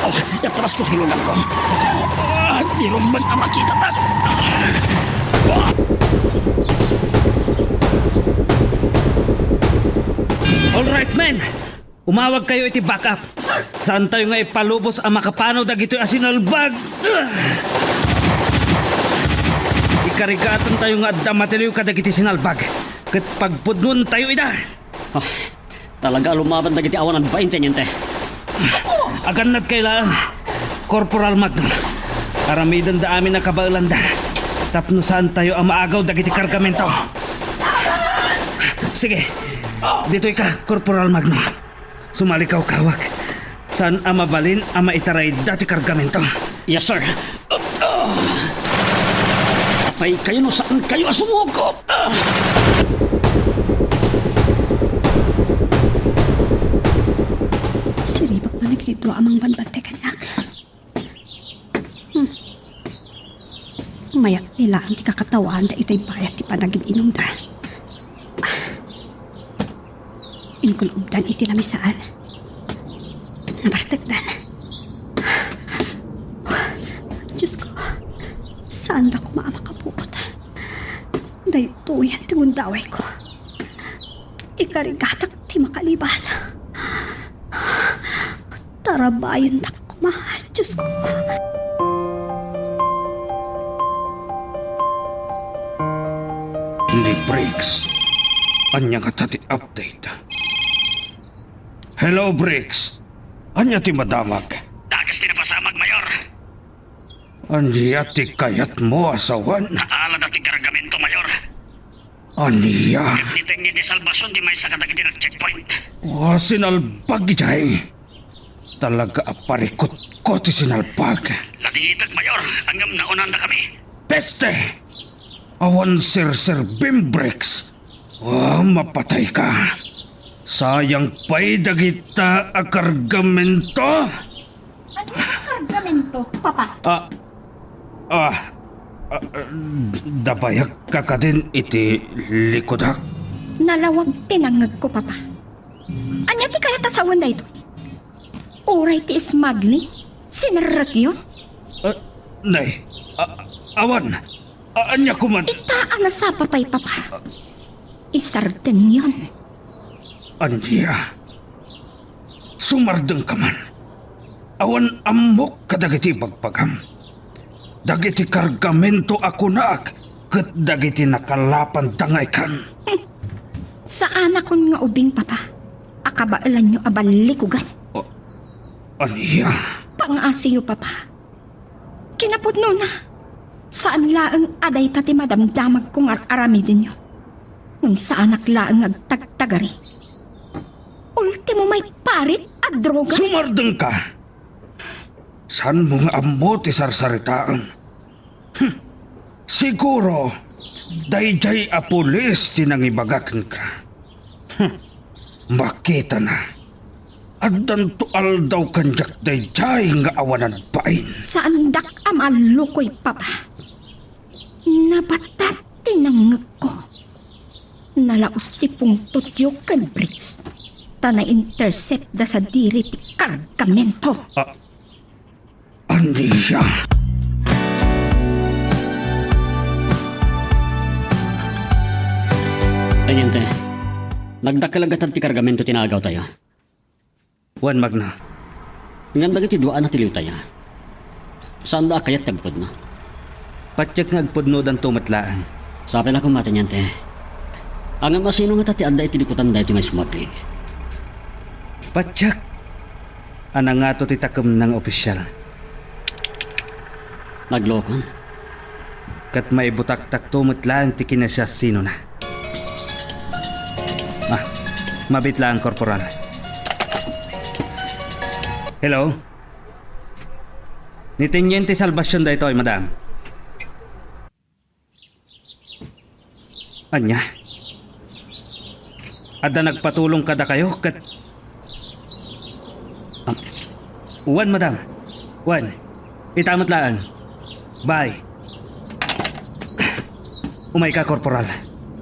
Oh, iatras ko ti luganko. Ah, di rumbeng a makitatak. All right, men. Umawag kayo iti backup. Saan tayo nga ipalubos a makapano dagitoy a sinalbag? Ikarigatan tayo nga adda matiliw kadagiti sinalbag. Ket pagpudnon tayo ida. Ah, talaga a lumaban dagiti awan agbain, Teniente. Agannad kay laeng, Corporal Magno. Aramidenda amin a kabaelanda tapno saan tayo a maagaw dagiti kargamento. Sige, ditoy ka, Corporal Magno. Sumalikawkawak. Saan a mabalin a maitarayda ti kargamento. Yes, sir. Patay kayo no saan kayo a sumuko. Siribak man dagiti dua a mangbantay kaniak. Hmm. Mayat ni laeng ti kakatawaanda itoy bayat ti panagin-inumda. Ah. Inkulobdan iti lamisaan. Nabartekdan. Diyos ko, saanda koma a makabuot. Daytoyen ti gundawayko. Ikarigatak ti makalibas. Tarabayendak koma, Diyos ko. Ni Briggs. Ania ngata ti update? Hello, Briggs. Ania ti madamag? Dakes ti napasamak, Mayor. Ania ti kayatmo a sawen? Naalada ti kargamento, Mayor. Ania? Ket ni Teniente Salvacion ti maysa kadagiti nag-checkpoint. Oh, sinalbag idiay. Talaga a parikutko ti sinalbag. Nadiitek, Mayor, ngem naunandakami. Peste! Awan serserbim, Briggs. Oh, mapatayka. Sayang pay dagita a kargamento. Ania ti kargamento, Papa? Ah, ah, ah, dabayagka kadin iti likudak? Nalawag ti nangngegko, Papa. Ania ti kayat a sawen daytoy? Uray ti smuggling? Sinerrekyo? Ah, nay, ah, awan. Ah, ania koma? Ita a nasapa pay, Papa. Isardengyon. Ania? Sumardengka man. Awan ammok kadagiti ibagbagam. Dagiti kargamento a kunaak ket dagiti nakalapanda nga ikan. Hmm. Saanakon nga ubing, Papa, a kabaelanyo a ballikugan. Oh, ania? Pangngasiyo, Papa. Kinapudnona, saan laeng a dayta ti madamdamagko nga ar-aramidenyo. Ngem saanak laeng nga agtagtagari. Ultimo, maiparit a droga. Sumardengka! Saanmo nga ammo ti sarsaritaem? Hmm. Siguro, daydiay a pulis ti nangibaga kenka. Hmm. Makitana. Addanto aldaw kaniak daydiay nga awanan bain. Saandak a maallukoy, Papa. Nabatat ti nangngegko. Nalaus ti pungtotyo ken Briggs, ta na-intercept da sadiri ti kargamento. Ah, ania? Teniente, nagdakkel a gatad ti kargamento ti naagawtayo. Wen, Magno. Ngem dagiti dua a natiliwtayo, saanda a kayat ti agpudno? Patiek nga agpudnodanto met laeng. Sapay la koma, Teniente. Ngem asino ngata ti adda iti likutan daytoy nga smuggling? Patiek. a nangato ti takemna nga opisyal. Naglokon. Ket maibutaktakto met laeng ti kinasiasinona. Ah, mabiit laeng, Korporal. Hello? Ni Teniente Salvacion daytoy, madam. Ania? Adda nagpatulong kadakayo ket, ah, wen, madam. Wen, ita met laeng. Bye. Umayka, Korporal.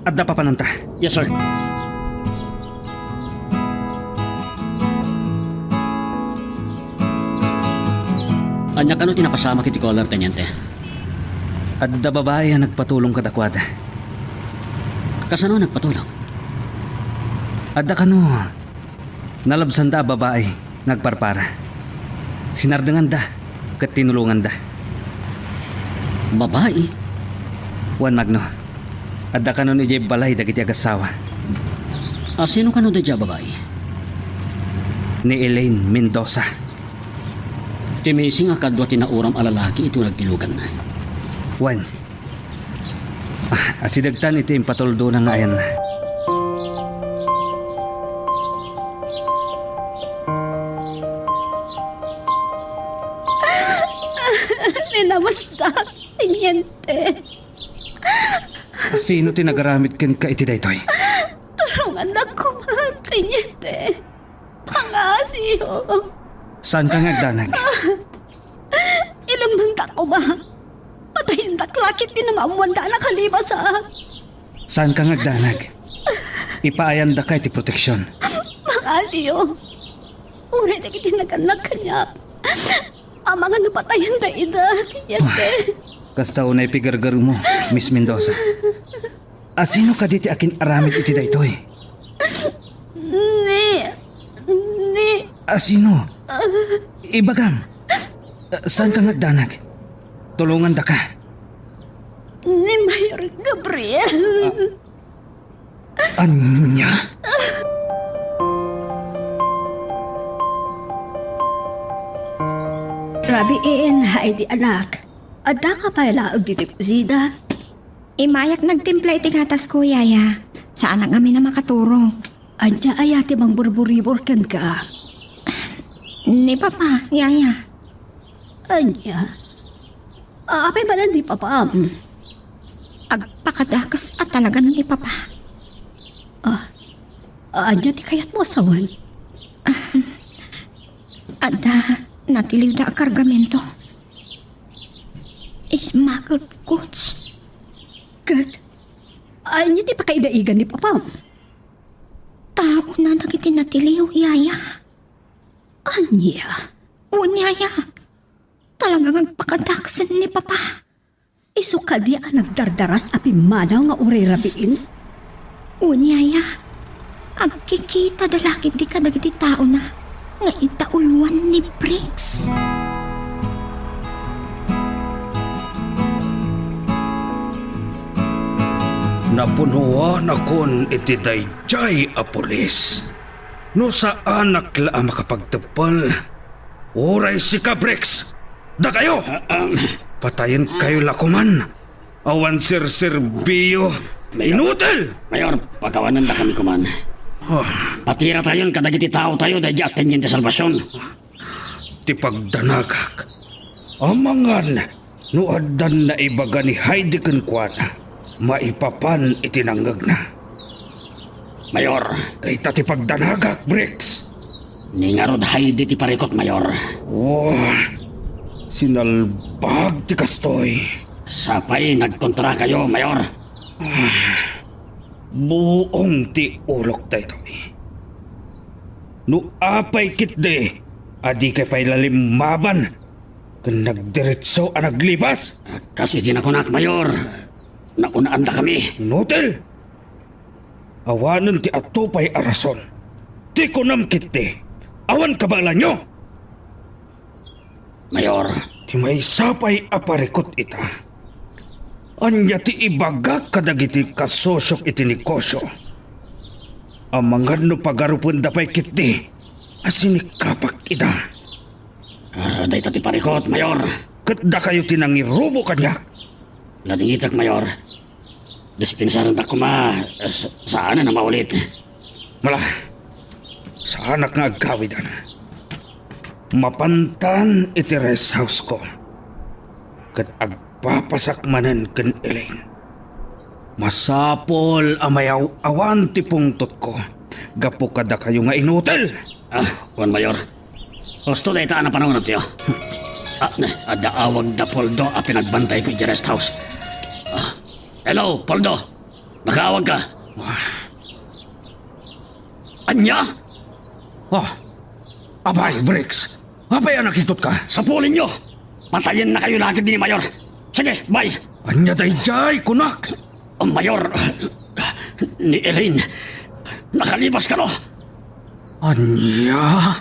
Adda papananta. Yes, sir. Ania kano ti napasamak iti caller, Teniente? Adda babai a nagpatulong kadakuada. Kasano nagpatulong? Adda kano nalabsanda a babai nga agparpara. Sinardenganda ket tinulonganda. Babai? Wen, Magno. Adda kanon idiay balay dagiti agassawa. A sino kano daydiay a babai? Ni Elaine Mendoza. Ti missing a kadua ti nauram a lalaki iti nagtiluganna. Wen. Ah, asidegtan iti impatuldona nga ayanna. Ninamasdak, Teniente. Sino ti nagaramid kenka iti daytoy? Tulongannak koma, Teniente. Pangngasiyo. Saanka nga agdanag? Ilemmengtak koma. Patayendak la ket ti maammoanda a nakalibas, a. Saanka nga agdanag? Ipaayandaka iti proteksion. Pangngasiyo. Uray dagiti nagannak kaniak, amangan no patayenda ida, Teniente. Kasta unay pigargarmo, Miss Mendoza. A sino kadi ti akin-aramid iti daytoy? Ni, ni A sino? Ibagam. Saanka nga agdanag? Tulongandaka. Ni Mayor Gabriel. Ah. Ania? Rabiin, Heidi, anak. Addaka pay laeng ditoy kusina? Immayak nagtimpla iti gatasko, yaya. Saanak ngamin a makaturog. Ania aya ti mangburburibor kenka? Ni Papa, yaya. Ania? Apay manen ni Papam? Agpakadakes a talagan ni Papa. Ah, ania ti kayatmo a sawen? Adda natiliwda a kargamento. Smuggled goods. Ket ania ti pakaidaigan ni Papam? Taona dagiti natiliw, yaya. Ania? Wen, yaya. Talaga nga agpakadakesen ni Papa. Isu kadi a nagdardaras a pimmanaw nga uray rabiin? Wen, yaya. Agkikitada la ketdi kadagiti taona nga idauloan ni Briggs. Napunoanakon iti daydiay a pulis. No saanak la a makapagteppel, uray sika, Briggs, dakayo! Ah, ah. Patayenkayo la koman. Awan serserbiyo. Mayor. Inutil! Mayor, pakawanendakami koman. Ah. Patiratayon kadagiti taotayo daydiay a Teniente Salvacion. Ti pagdanagak, amangan no addan naibaga ni Heidi kenkuana maipapan iti nangngegna. Mayor. Dayta ti pagdanagak, Briggs. Ni ngarud Heidi ti parikut, Mayor. Oh, sinalbag ti kastoy. Sapay nagkontrakayo, Mayor. Ah, buong ti ulok daytoy. No apay ketdi a dikay pay la limmaban ken nagdiretso a naglibas? Kas iti nakunak, Mayor, naunaandakami. Inutil! Awanen ti adu pay a rason. Ti kunam ketdi, awan kabaelanyo! Mayor. Ti maysa pay a parikut ita. Ania ti ibagak kadagiti kasosiok iti negosio? Amangan no pagarupenda pay ketdi a sinikkapak ida. Ah, dayta ti parikut, Mayor. Ket dakayo ti nangirubo kaniak. Nadingitek, Mayor. Dispensarendak koma, s-, saanen a maulit. Mala, saanak nga aggawidan. Mapantan iti rest house ko. Ket agpapasak manen ken Elaine. Masapul a mayaw-awan ti pungtotko gapu kadakayo nga inutil. Ah, wen, Mayor. Husto dayta a napanunotyo. Ah, ne, adda awag da Poldo a pinagbantayko idiay rest house. Ah, hello, Poldo. Nakaawagka? Ania? Oh, apay, Bricks. Apay a nakigtotka? Sapulenyo! Patayennakayo la ketdi ni Mayor. Sige, bye! Ania daydiay, kunak? Mayor, ni Elaine, nakalibas kano. Ania?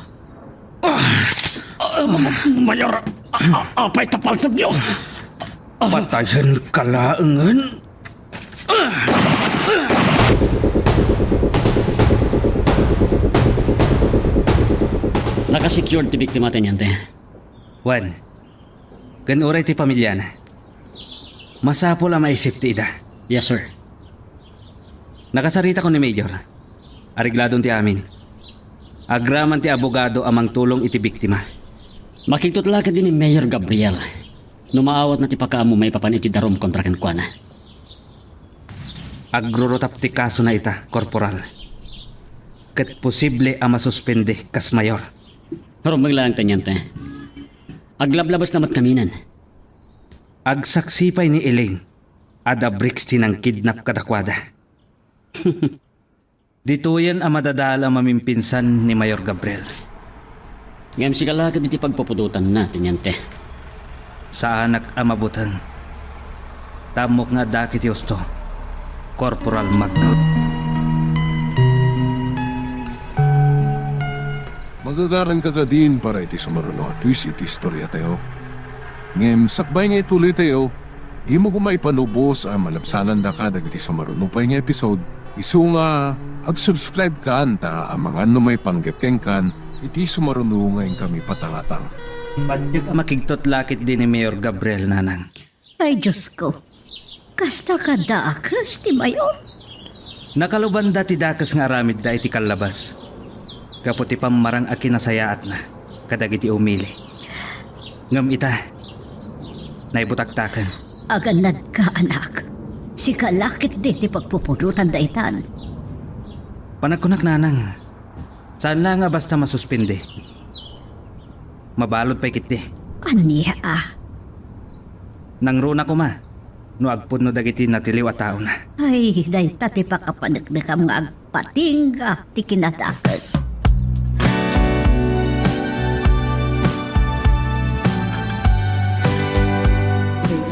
Ah! Ah, ma-, ma-, Mayor, a-, a-, apay ta paltogyo? Patayenka laengen? Naka-secured ti biktima, Teniente. Wen, ken uray ti pamiliana. Masapul a maisip ti ida. Yes, sir. Nakasaritakon ni Mayor. Aregladon ti amin. Agraman ti abogado a mangtulong iti biktima. Makigtot la ketdi ni Mayor Gabriel no maawatna ti pakaammo maipapan iti darum kontra kenkuana. Agrurutap ti kasona ita, Korporal. Ket posible a masuspende kas mayor. Rumbeng laeng, Teniente. Aglablabesna met kaminen. Agsaksi pay ni Elaine a da Bricks ti nangkidnap kadakuada. Ditoyen a madadael a mamimpinsan ni Mayor Gabriel. Ngem sika la ketdi ti pagpupudotanna, Teniente. Saanak a mabuteng. Ta ammok nga adda ket ti husto, Corporal Magno. Magagaranka kadin para iti sumaruno a twist iti istoriatayo. Ngem sakbay nga ituloytayo, dimo koma ipanubos a malabsanandaka dagiti sumaruno pay nga episode, isu nga ag-subscribe kan ta amangan no maipanggep kenkan iti sumaruno nga inkami patangatang. Patgek a makigtot la ketdi ni Mayor Gabriel, Nanang. Ay, Diosko, kasta ka dakes ti Mayor? Nakalubanda ti dakes nga aramidda iti kallabas gapu ti pammarang a kinasayaatna kadagiti umili. Ngem ita, naibutaktaken. Agannadka, anak. Sika la ketdi ti pagpupudotan daytan. Panagkunak, Nanang, saan la nga basta masuspende. Mabalud pay ketdi. Ania a? Nangruna koma no agpudno dagiti natiliw a taona. Ay, dayta ti pakapaneknekam nga agpatingga ti kinadakes.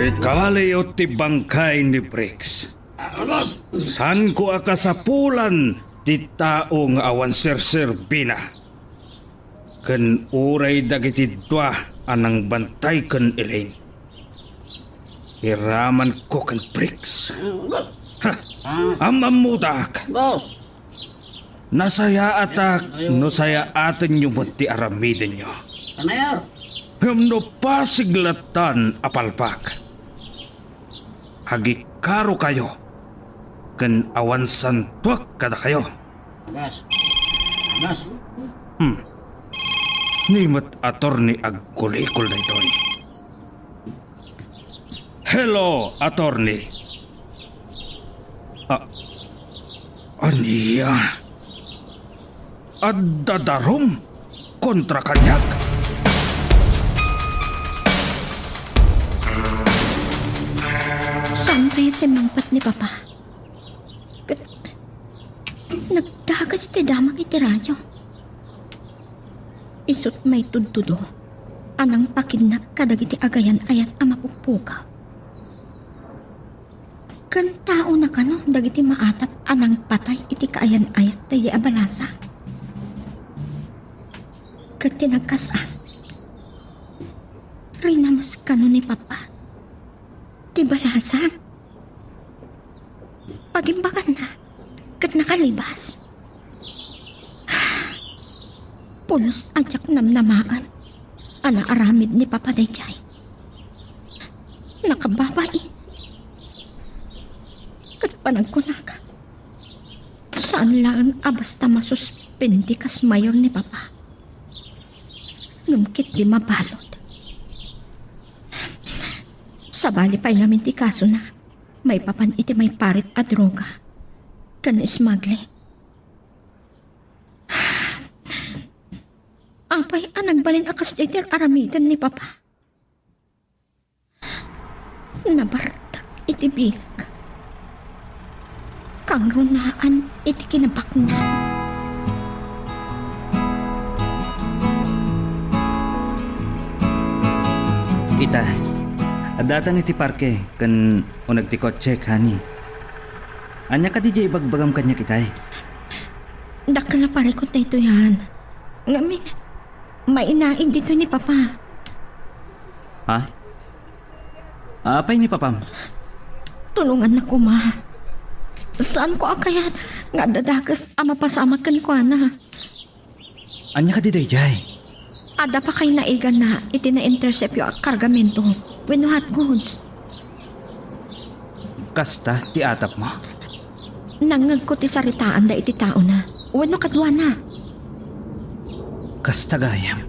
Ikaliyo ti bangkay ni Briggs. Saanko a kasapulan ti tao nga awan serserbina. Ken uray dagiti dua a nangbantay ken Elaine, iramanko ken Briggs. Ha! Am-ammodak! Boss! Nasayaatak no sayaatenyo met ti aramidenyo. Mayor! Ngem no pasig lattan a palpak, agikarokayo ken awan santuek kadakayo. Agas. Agas. Hmm. Ni met attorney agkulikol daytoy. Hello, attorney. Ah, ania? Adda darum kontra kaniak? Saan kayat simmangpet ni Papa? Ket nagdakes ti damag iti radio. Isut' maitudtudo a nangpakidnap kadagiti agayan-ayat a mapukpukaw. Ken taona kano dagiti maatap a nangpatay iti kaayan-ayat daydi a balasa? Ket ti nagkasaan, rinames kano ni Papa ti balasa? Pagimbaganna ket nakalibas. Pulos a diak namnamaen. a naaramid ni Papa daydiay. Nakababain. Ket panagkunak, saan laeng a basta masuspende kas mayor ni Papa. Ngem ketdi mabalud. Sabali pay ngamin ti kasona maipapan iti maiparit a droga ken smuggling. Apay a nagbalin a kasdi ti ar-aramiden ni Papa? Nabartek iti bileg. Kangrunaan iti kinabaknang. Ita, addatan iti parke ken uneg ti kotsek, honey. Ania kadi diay ibagbagam kaniak itay? Dakkel a parikut daytoy, Han. Ngamin, mainaig ditoy ni Papa. Ha? Apay ni Papam? Tulonganna koma. Saanko a kayat nga adda dakes a mapasamak kenkuana. Ania kadi daydiay? Adda pakaynaiganna iti na-interceptyo a kargamento wenno hot goods. Kasta ti atapmo? Nangngegko ti saritaanda iti taona wenno kaduana. Kasta gayam.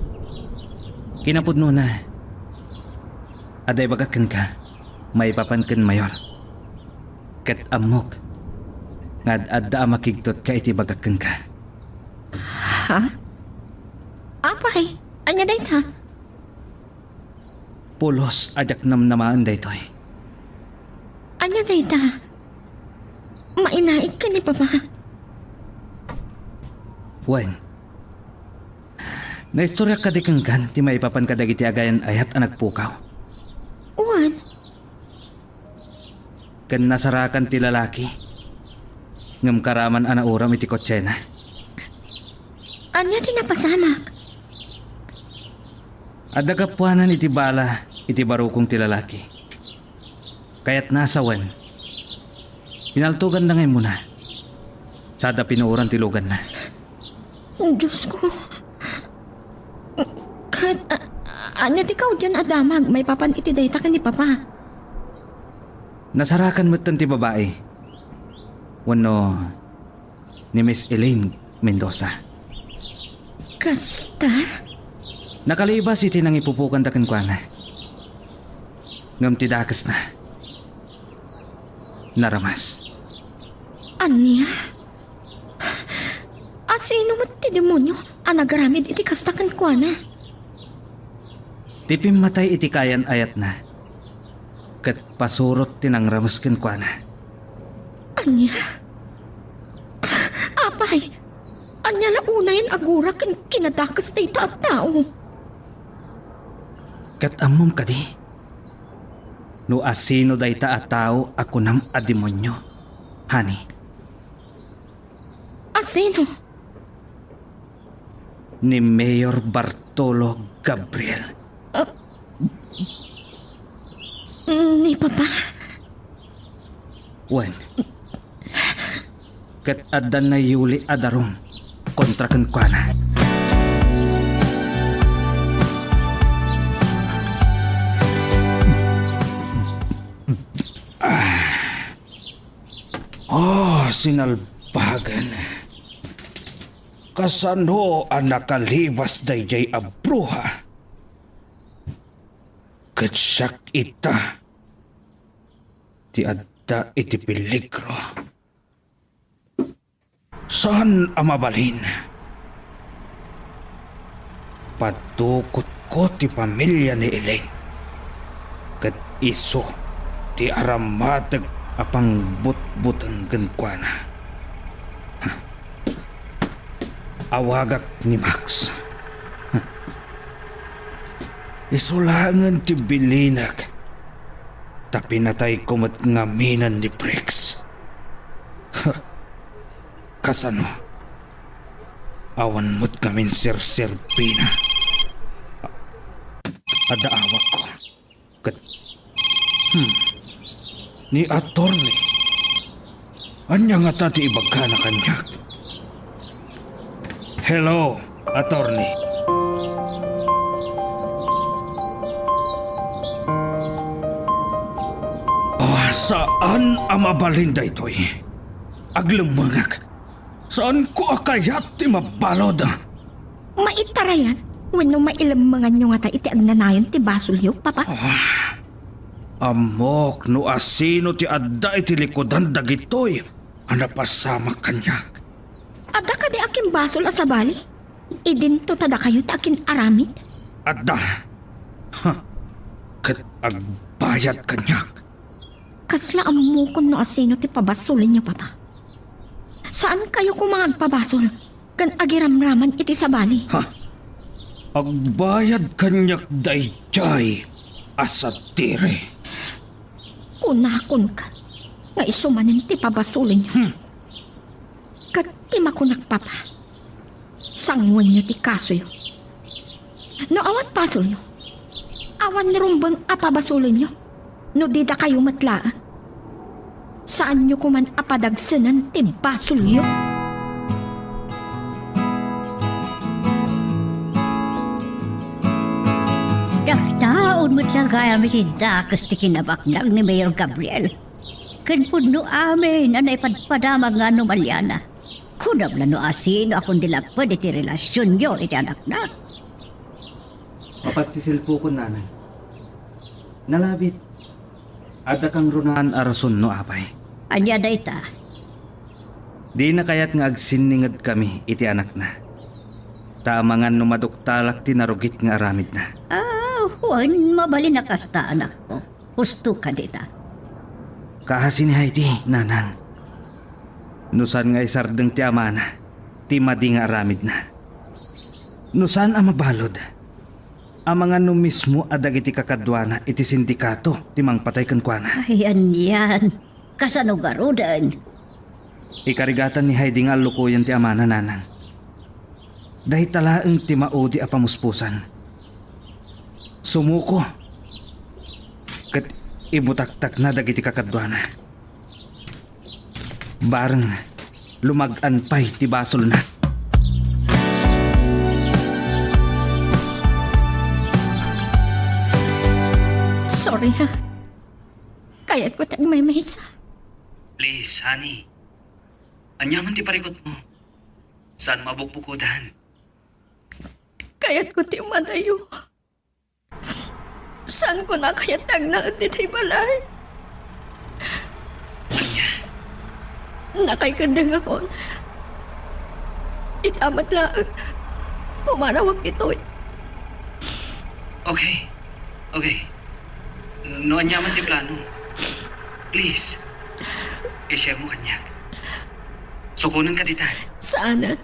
Kinapudnona, adda ibagak kenka maipapan ken Mayor. Ket ammok nga ad-adda a makigtotka iti ibagak kenka. Ha? Apay, ania dayta? Pulos a diak namnamaen daytoy. Ania dayta? Mainaig ken ni Papa? Wen, naistoriak kadi kenka ti maipapan kadagiti agayan-ayat a nagpukaw? Wen. Ken nasarakan ti lalaki, ngem karaman a nauram iti kotsena. Ania ti napasamak? Adda gapuanan iti bala iti barukong ti lalaki. Kayatna a sawen, pinaltoganda nga immuna. Sada pinuoran ti luganna. Diosko. Ket, a-, ania ti kaudian a damag maipapan iti dayta ken ni Papa? Nasarakan metten ti babai. Wenno, ni Miss Elaine Mendoza. Kasta? Nakalibas iti nangipupokanda kenkuana. Ngem ti dakesna, naramas. Ania? A sino met ti demonio a nagaramid iti kasta kenkuana? Ti pimmatay iti kayan-ayatna ket pasurot ti nangrames kenkuana. Ania? Apay, ania la unayen a gura ken kinadakes dayta a tao? Ket ammom kadi no asino dayta a tao a kunam a demonio, honey? Asino? Ni Mayor Bartolo Gabriel. Ah, ni Papa? Wen. Ket adda nayuli a darum kontra kenkuana. Ah. Oh, sinalbagan. Kasano a nakalibas daydiay a bruha? Ket siak ita ti adda iti peligro. Saan a mabalin. Padukotko ti pamilia ni Elaine, ket isu ti aramateg a pangbutbuteng kenkuana. Awagak ni Max. Isu laengen ti bilinek, ta pinatayko met ngaminen ni Briggs. Kasano? Awan met ngamin serserbina. Adda awagko. Ket, hmm, ni Attorney. Ania ngata ti ibagana kaniak? Hello, Attorney. Saan a mabalin daytoy. Aglemmengak. Saanko a kayat ti mabalud. Maitarayan wenno mailemmenganyo ngata iti agnanayon ti basolyo, Papa? Ah, ammok no asino ti adda iti likudan dagitoy a napasamak kaniak. Adda kadi akimbasol a sabali? Idinto ta dakayo ti akin-aramid? Adda. Ha. Ket agbayad kaniak. Kasla ammokon no asino ti pabasolenyo, Papa. Saan kayo koma agpabasol ken agiramraman iti sabali. Ha? Agbayad kaniak daydiay a sadiri. Kunakon ket nga isu manen ti pabasolenyo. Hmm. Ket ti makunak, Papa, sanguenyo ti kasoyo. No awan basolyo, awan rumbeng a pabasolenyo. No di dakayo met laeng, saanyo koman a padagsenen ti basolyo. Daktaon met la gayam iti dakes ti kinabaknag ni Mayor Gabriel. Ken pudno amin a naipadpadamag nga anomaliana. Kunam la no asino a kundi lapped iti relasionyo iti anakna. Mapagsisilpokon, Nanang. Nalabit, adda kangrunaan a rason no apay. Ania dayta? Dina kayat nga agsinningedkami iti anakna. Ta amangan no maduktalak ti narugit nga aramidna. Ah, wen, mabalin a kasta, anakko. Husto ka dita. Kaasi ni Heidi, Nanang. No saan nga isardeng ti amana ti madi nga aramidna. No saan a mabalud, amangan no mismo a dagiti kakaduana iti sindikato ti mangpatay kenkuana. Ay, anian. Kasano garuden? Ikarigatan ni Heidi nga allukoyen ti amana, Nanang. Dayta laeng ti maudi a pamuspusan. Sumuko ket ibutaktakna dagiti kakaduana. Bareng, lumag-an pay ti basolna. Sorry, ha. Kayatko ti agmaymaysa. Please, honey. Ania man ti parikutmo? Saan mabukbukodan? Kayatko ti madayo. Saanko a kayat ti agnaed ditoy balay. Ania? Nakaikeddengakon. Ita met laeng, pumarawak ditoy. Okay. Okay. No ania man ti plano, please, i-share mo kaniak. Sukonenka dita. Saanen.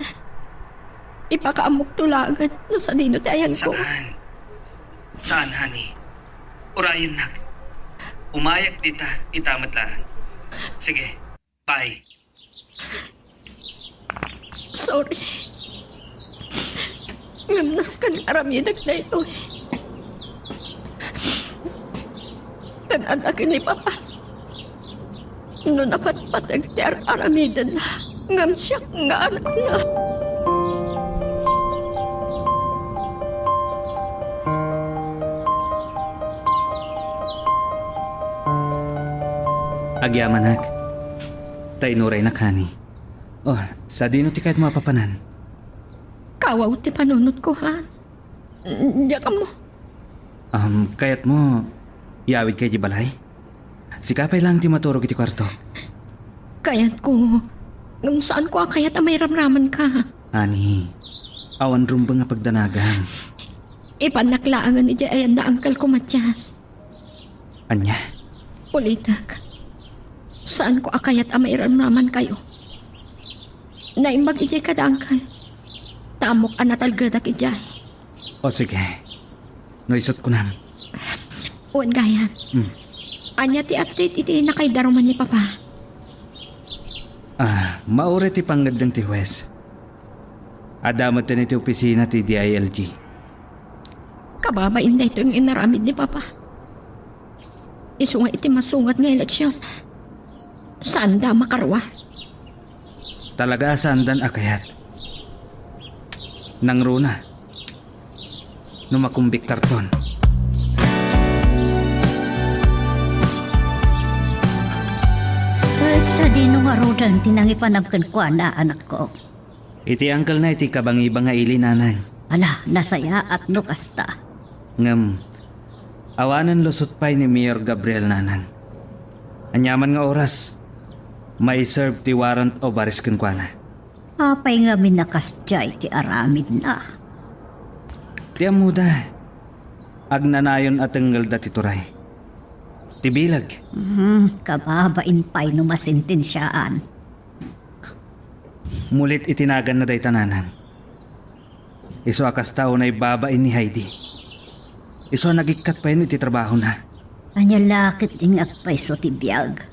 Ipakaammokto laengen no sadino ti ayanko. Saan. Saan, honey. Urayennak. Umayak dita, ita met laeng. Sige. Bye. Sorry. Ngem nasken aramidek daytoy. Ken adda ken ni Papa. No napatpateg ti ar-aramidenna, ngem siak nga anakna. Agyamanak. Ta inuraynak, honey. Oh, sadino ti kayatmo a papanan? Kawaw ti panunotko, ha? Diak ammo. Um, kayatmo, iyawidka idiay balay? Sika pay laeng ti maturog iti kuarto. Kayatko, ngem saanko a kayat a mairamramanka. Honey, awan rumbeng a pagdanagam. Ipannak laengen idiay ayanna, Uncle ko, Matias. Ania? Ulitek. Saanko a kayat a mairamramankayo. Naimbag idiay kada, Uncle. Ta ammok a natalgedak idiay. O, sige. No isut' kunam. Wen gayam. Hmm. Ania ti update iti nakaidaruman ni Papa? Ah, mauray ti pangngeddeng ti huwes. Adda metten iti opisina ti D I L G. Kababain daytoy nga inaramid ni Papa. Isu nga iti masungat nga eleksion, saanda a makarua. Talaga a saandan a kayat. Nangruna no makumbiktarton. Sadino ngaruden ti nangipanam kenkuana, anakko? Iti angkelna iti kabangibang nga ili, nanang. Ala, nasayaat no kasta. Ngem, awanen lusot pay ni Mayor Gabriel, nanang. Aniaman nga oras, maiserve ti warrant of arrest kenkuana. Apay ngamin a kasdiay ti aramidna? Ti ammoda, agnanayon a tengngelda ti turay. Ti bileg. Hmm, kababain pay no masentensiaan. Mulit iti naganna dayta, nanang. Isu a kasta unay babain ni Heidi. Isu a nagikkat payen iti trabahona. Ania la ketdin nga agpayso ti biag?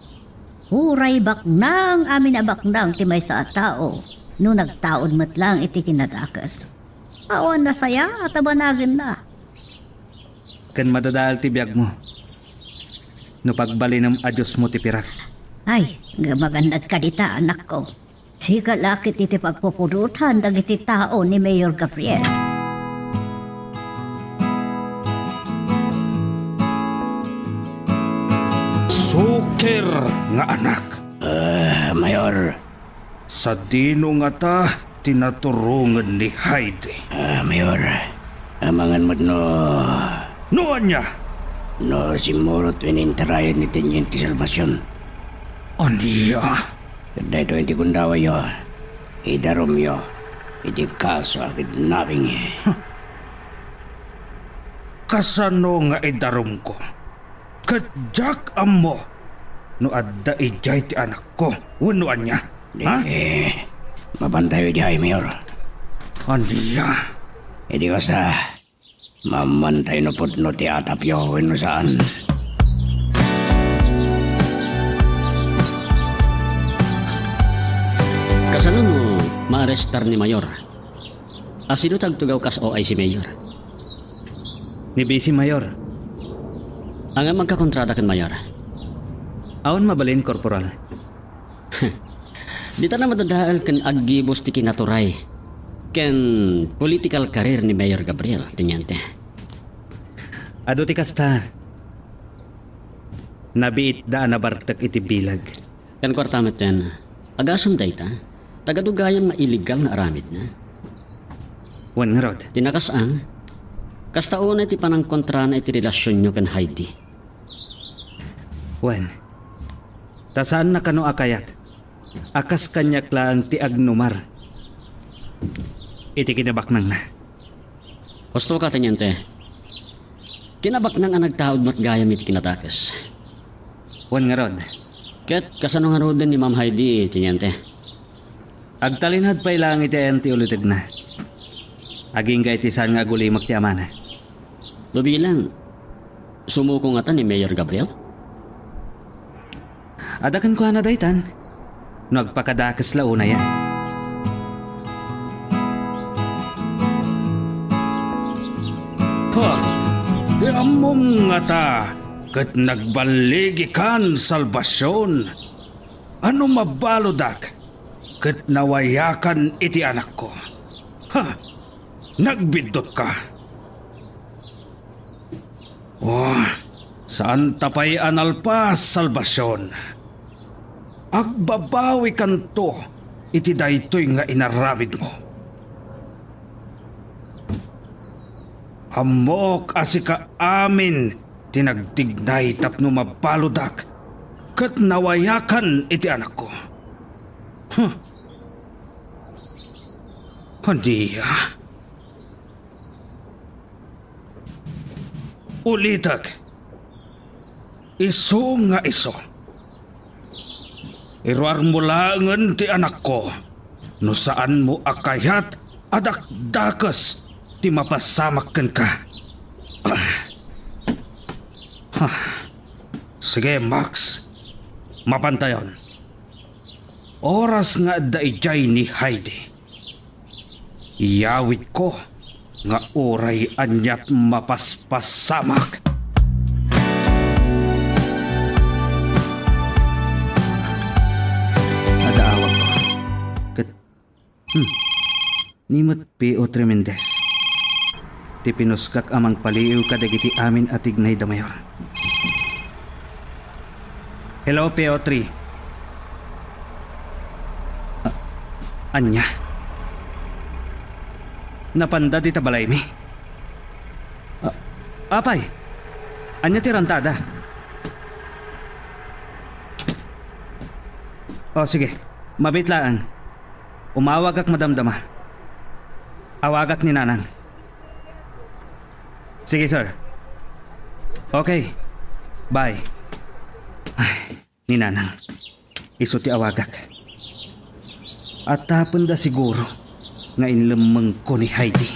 Uray baknang amin a baknang ti maysa a tao no nagtaud met laeng iti kinadakes. Awan nasayaat a banagenna. Ken madadael ti biagmo no pagbalinem a Diosmo ti pirak. Ay, nga magannad ka dita, anakko. Sika la ket iti pagpupudotan dagiti tao ni Mayor Gabriel. Sukir nga anak. Ah, Mayor. Sadino ngata ti naturongen ni Heidi? Ah, Mayor, amangan met no... No ania? No simmurot wenno intarayen ni Teniente Salvacion. Ania? Ket daytoy ti gundawayyo, idarumyo iti kaso a kidnapping. Kasano nga idarumko? Ket diak ammo no adda idiay ti anakko wenno ania. Ha? Eh, mapantayo idiay, Mayor. Ania? Idi kasta, mamantayo no pudno ti atapyo wenno saan. Kasano no maarestar ni Mayor? Asino ti agtugaw kas O I C, Mayor? Ni Vice Mayor. Ania ti agkakontrada ken Mayor? Awan mabalin, Corporal. Dita na madadael ken aggibus ti kinaturay ken political career ni Mayor Gabriel, Teniente. Adu ti kasta, nabiitda a nabartek iti bileg. Ken kuarta metten, agasem dayta, ta adu gayam nga illegal nga aramidna. Wen ngarud. Ti nakas-ang, kasta unay ti panangkontrana iti relasionyo ken Heidi. Wen, ta saanna kano a kayat a kas kaniak laeng ti agnumar iti kinabaknangna. Husto ka, Teniente. Kinabaknang a nagtaud met gayam iti kinadakes. Wen ngarud. Ket kasano ngaruden ni Ma'am Heidi, Teniente? Agtalinaed pay laeng iti ayan ti ulitegna. Agingga iti saan nga agulimek ti amana. No bilang, sumuko ngata ni Mayor Gabriel? Adda kenkuana daytan, no agpakadakes la unayen. Ha, ti ammom ngata ket nagballigikan, Salvacion. A no mabaludak ket nawayakan iti anakko. Ha, nagbiddutka. Oh, saanta pay a nalpas, Salvacion. Agbabawikanto iti daytoy nga inaramidmo. Ammok a sika amin ti nagtignay tapno mabaludak ket nawayakan iti anakko. Huh. Ania? Ulitek. Isu nga isu. Iruarmo laengen ti anakko no saanmo a kayat a dakdakes ti mapasamak kenka. Ah. Ah. Sige, Max. Mapantayon. Oras nga adda idiay ni Heidi, iyawidko nga uray aniat mapaspasamak. Adda awagko. Ket, hmm, ni met P O three Mendez. Ti pinuskak a mangpaliiw kadagiti amin a tignay da Mayor. Hello, P O three. Ania? Napanda dita balaymi? A-, apay, ania ti rantada? O, sige. Mabiit laeng. Umawagak madamdama. Awagak ni Nanang. Sige, sir. Okay. Bye. Ay, ni Nanang. Isu ti awagak. Attapenda siguro nga inlemmengko ni Heidi.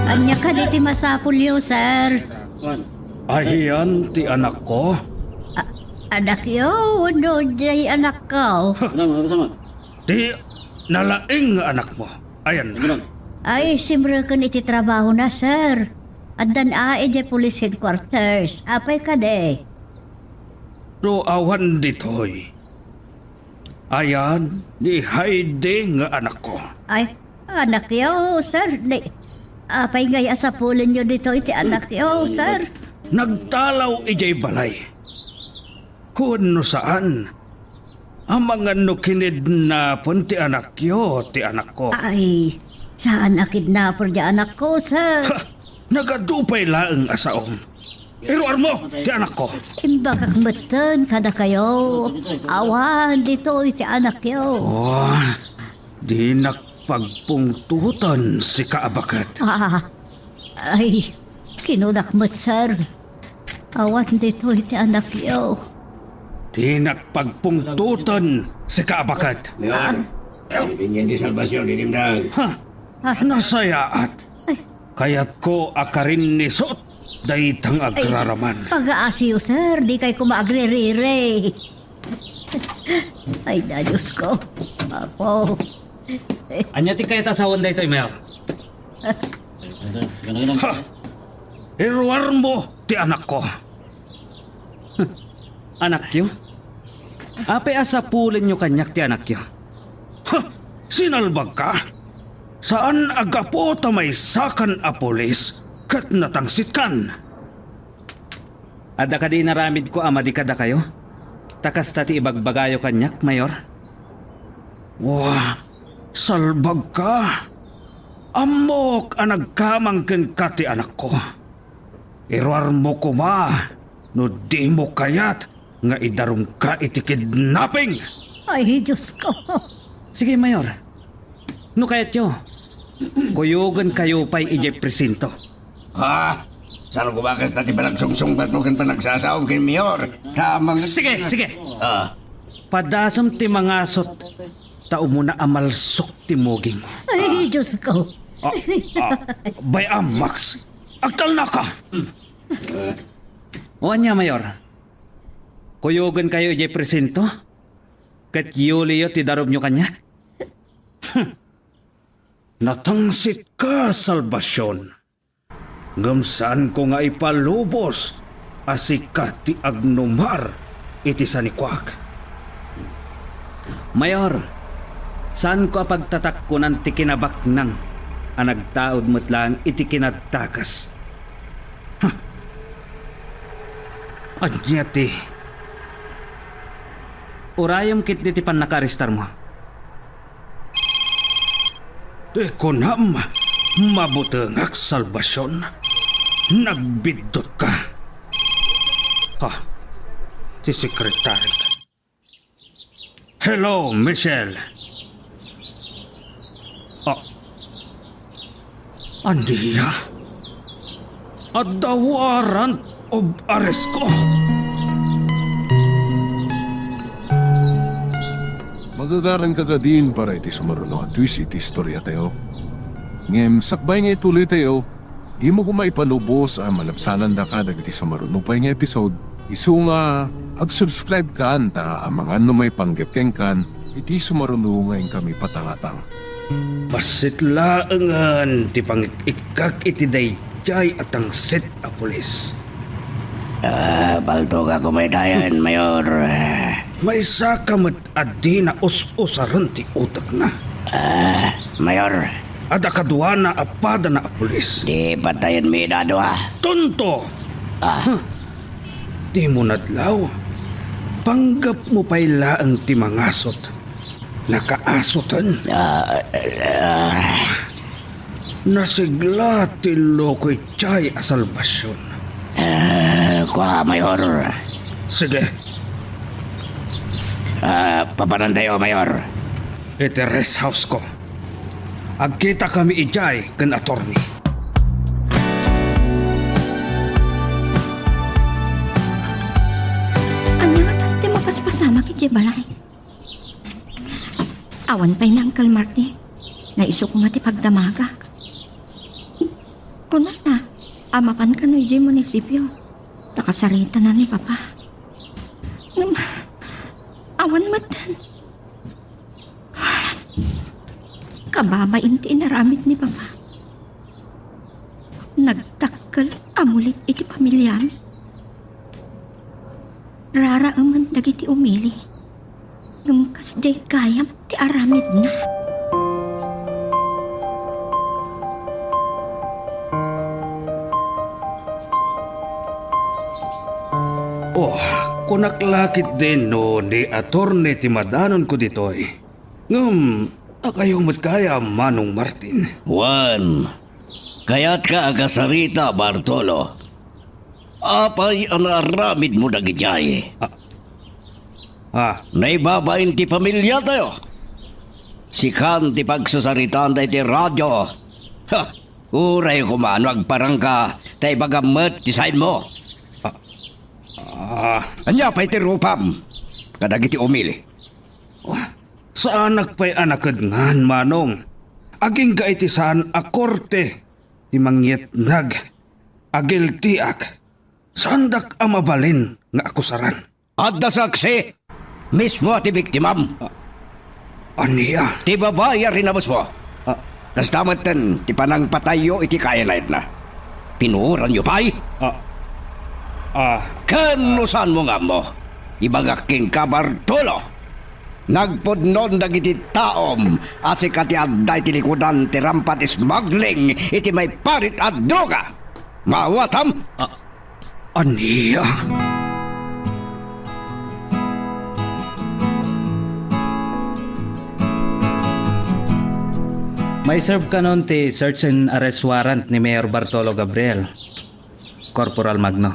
Ania kadi ti masapulyo, sir? Ahian ti anakko? A-, anakyo? Wenno diay anakko? Ano, ano kasama? Ti nalaing nga anakmo. Ayan. Sige lang. Ay, simreken iti trabahona, sir. Addan a idiay police headquarters. Apay kadi? No awan ditoy, ayan ni Heidi nga anakko. Ay, anakyo, sir. Ni, apay ngay a sapulenyo ditoy ti anakyo, sir? Nagtalaw idiay balay. Wenno saan? Amangan no kinidnapen ti anakyo, ti anakko. Ay, saan a kidnapper ti anakko, sir. Ha! Nagadu pay laeng a saom. Iruarmo ti anakko. Imbagak metten kadakayo. Awan ditoy ti anakyo. Oh, dinak pagpungtotan sika a baket. Ah, ay, kinunak met, sir. Awan ditoy ti anakyo. Dinak pagpungtotan sika a baket. Mayor, ibinyan ti salbasyon, dinimdag. Ha? Ah. Nasayaat. Ay. Kayatko a karinnisot daytang agraraman. Pagaasiyo, sir. Dikay koma agririri. Ay, na, Diyos ko. Apo. Ania ti kayat a sawen daytoy, Mayor? Ha! Iruarmo ti anakko. Anakyo? Apay a sapulenyo kaniak ti anakyo? Ha! Sinalbagka? Saan a gapu ta maysakan a pulis ket natangsitkan? Adda kadi inaramidko a madi kadakayo? Ta kasta ti ibagbagayo kaniak, Mayor. Wa, salbagka! Ammok a nagkamang kenka ti anakko. Iruarmo koma no dimo kayat nga idarumka iti kidnapping! Ay, Diyos ko! Sige, Mayor. No kayatyo, kuyogenkayo pay idiay presinto. Ha? Saan ko ba kasta ti panagsungsungbatmo ken panagsasaom ken Mayor? Tamang... Sige, sige. Ah. Padasem ti mangasut, ta umuna a malsok ti muging. Ay, Diyos ko. Ah, ah, bay-am, Max. Agtalnaka. O ania, Mayor? Kuyogenkayo idiay presinto? Ket yuliyo ti darumyo kaniak? Hmm. Natangsitka, Salvacion. Ngem saanko nga ipalubos a sika ti agnumar iti sanikuak. Mayor, saanko a pagtatakkonan ti kinabaknang a nagtaud met laeng iti kinadakes. Huh. Ania ti? Urayem ketdi ti pannakaarestarmo. Ti kunam, mabutengak, Salvacion. Nagbiddutka. Ha, ti sekretarik. Hello, Michelle. Ah, ania? Adda warrant of arrest ko. Magagaran ka kadin para iti sumaruno a twist iti istoriatayo. Ngem sakbay nga ituloytayo, dimo koma ipalubos a malabsanandaka dagiti sumaruno pay nga episode. Isu nga, ag-subscribe kan ta amangan no maipanggep kenkan iti sumaruno nga inkami patangatang. Bassit laengen ti pangik-ikkak iti daydiay a tangsit a pulis. Ah, paltogak umaydayan, Mayor. Maysa ka met a di naus-usaren ti utekna. Ah, Mayor. Adda kaduana a padana a pulis. Di patayenmi ida a dua. Tonto! Ah. Huh. dimo nadlaw. Panggepmo pay laeng ti mangasot. Nakaasoten. Ah, ah. Nasigla ti loko idiay a salbasion. Ah, kua, Mayor. Sige. Ah, papanantayo, Mayor? Iti rest house ko. Agkitakami idiay ken attorney. Ania ngata ti mapaspasamak idiay balay? Awan pay ni Uncle Martin. Naisukma ti pagdamagak. Kunana a mapan kano idiay munisipio ta kasaritanan ni Papa. Ngem, awan metten. Kababain ti inaramid ni Papa. Nagdakkel a mulit iti pamiliami. Raraemen dagiti umili. Ngem kasdiay gayam ti aramidna. Oh, kunak la ketdin no ni attorney ti madanonko ditoy. Ngem, akayo met gayam, Manong Martin. Wen, kayatka a kasarita, Bartolo? Apay a naaramidmo dagidiay? Ah. Ah. Naibabain ti pamiliatayo. Sikan ti pagsasaritanta iti radio. Ha! Uray koma no agparangka, ta ibagam met ti saenmo. Ah. Ah. Ania pay ti rupam kadagiti umili? Ah. Saanak pay a nakedngan, Manong. Agingga iti saan a korte ti mangyetnag a guilty-ak. Saandak a mabalin nga akusaran. Adda saksi mismo a ti biktimam. Ah, ania? Ti babai a rinabusmo. Ah. Kasta metten ti panangpatayyo iti kainayatna. Pinuoranyo pay? Ah. Ah. Ken no saanmo nga ammo, ibagak kenka, Bartolo. Nagpudnon dagiti taom a sika ti adda iti likudan ti rampant smuggling iti maiparit a droga. Maawatam? Ah, ania? Maiserve kanon ti search and arrest warrant ni Mayor Bartolo Gabriel, Corporal Magno.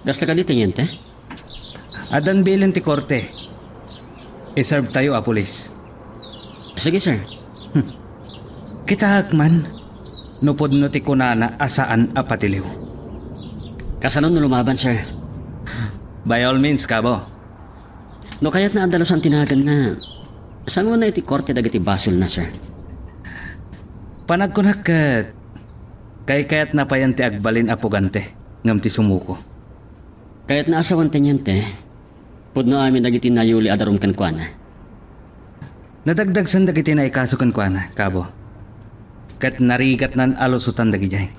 Kasta kadi, Teniente? Addan bilin ti korte. Iserve tayo a pulis. Sige, sir. Hmm. Kitaek man no pudno ti kunana a saan a patiliw. Kasano no lumaban, sir? By all means, Kabo. No kayatna a dalusan ti naganna, sangona iti korte dagiti basolna, sir. Panagkunak ket kaykayatna payen ti agbalin a pugante ngem ti sumuko. Kayatna a sawen, Teniente, pudno amin dagiti nayuli a darum kenkuana. Nadagdagsen dagiti naikaso kenkuana, Kabo. Ket narigatnan a lusotan dagidiay.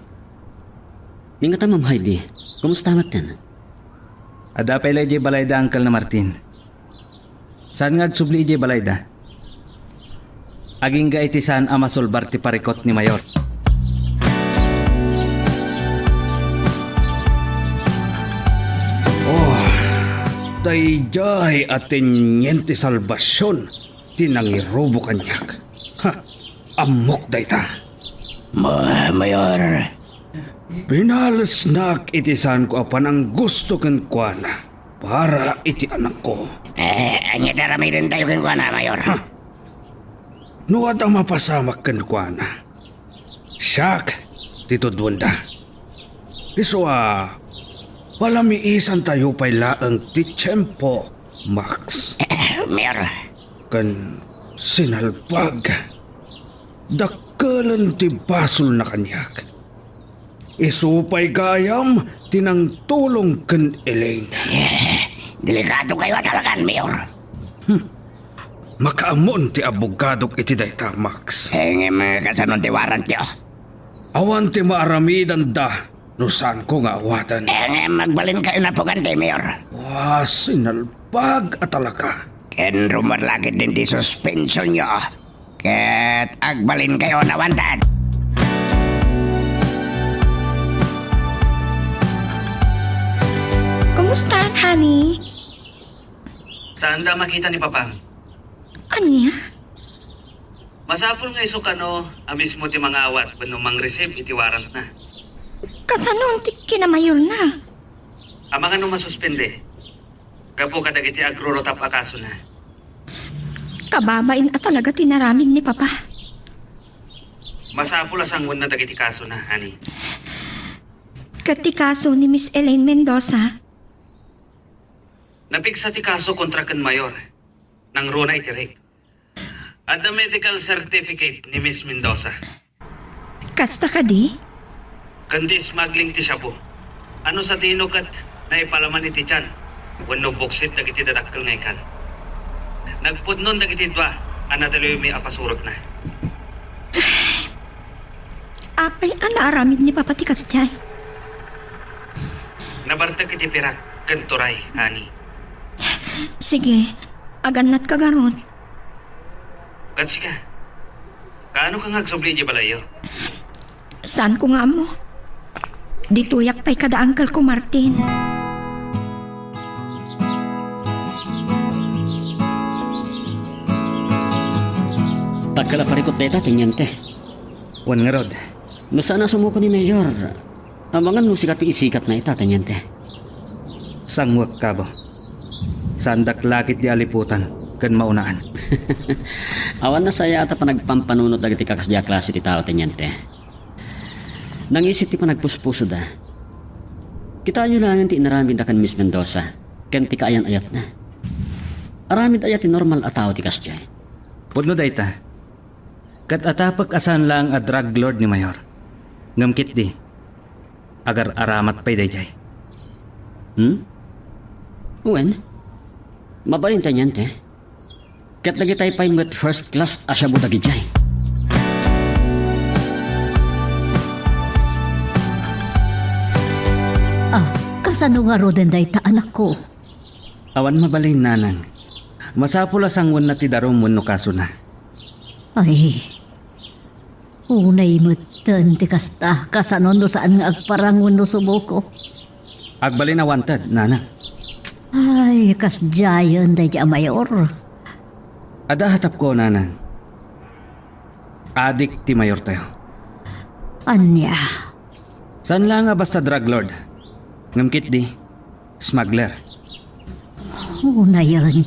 Ni ngata, Ma'am Heidi, kumusta metten? Adda pay la idiay balayda, Uncle na Martin. Saan nga agsubli idiay balayda? Agingga iti saan a masulbar ti parikut ni Mayor. Oh, daydiay a Teniente Salvacion ti nangirubo kaniak. Ha, ammok dayta. Ma-, Mayor. Pinalesnak iti saanko a pananggusto kenkuana para iti anakko. Eh, ania ti aramidentayo kenkuana, Mayor? Ha? No adda mapasamak kenkuana, siak ti tudwenda. Isu a, palamiisantayo pay laeng ti tiempo, Max. Mayor. Ken sinalbag, dakkelen ti basolna kaniak. Isu pay gayam ti nangtulong ken Elaine. Eh, delikado kayo a talagan, Mayor. Hmm. Makaammon ti abogadok iti dayta, Max. Eh, ngem, eh, kasano ti warrantyo? Awan ti maaramidanda no saanko nga awaten. Eh, ngem, agbalin kayo na pugante, Mayor. Wa, sinalbag a talaga. Ken rummuar la ketdin ti suspensionyo. Ket agbalin kayo na wanted. Stan, honey? Saanda a makita ni Papam. Ania? Masapul nga isu kano a mismo ti mangawat wenno mangreceive iti warrantna. Kasano ti kinamayorna? Amangan no masuspende gapu kadagiti agrurutap a kasona. Kababain a talaga ti naramid ni Papa. Masapul a sanguenna dagiti kasona, honey. Ket ti kaso ni Miss Elaine Mendoza? Napigsa ti kaso kontra ken Mayor. Nangruna iti rape. Adda medical certificate ni Miss Mendoza. Kasta kadi? Ken ti smuggling ti shabu. Ano sadino ket naipalaman iti tiyan wenno buksit dagiti dadakkel nga ikan. Nagpudnon dagiti dua a natiliwmi a pasurotna. Apay a naaramid ni Papa ti kasdiay? Nabartek iti pirak ken turay, honey. Sige, agannatka garud. Ket sika, kaano ka nga agsubli idiay balayyo? Saanko nga ammo. Ditoyak pay kada uncle ko, Martin. Dakkel a parikut dayta, Teniente. Wen ngarud. No saan a sumuko ni Mayor, amangan no sika ti isikatna ita, Teniente. Sanguek, Kabo. Saandak la ketdi a liputan ken maunaan. Awan nasayaat a panagpampanunot dagiti kakasdiay a klase ti tao, Teniente. Nangisit ti panagpuspusoda. Kitaenyo laengen ti inaramidda ken Miss Mendoza ken ti kaayan-ayatna. Aramid aya ti normal a tao ti kasdiay? Pudno dayta. Ket atapek a saan laeng a drug lord ni Mayor. Ngem ketdi, agar-aramat pay daydiay. Hmm? Wen, mabalin, Teniente. Ket dagitay pay met first class a shabu dagidiay. Ah, kasano ngaruden dayta, anakko? Awan mabalin, nanang. Masapul a sanguenna ti darum wenno kasona. Ay, unay metten ti kasta, kasano no saan nga agparang wenno sumuko? Agbalin a wanted, nanang. Ay, kasdiayen daydi a Mayor. Adda hatapko, nanang. Adik ti Mayortayo. Ania? Saan laeng a basta drug lord. Ngem ketdi, smuggler. Unayen.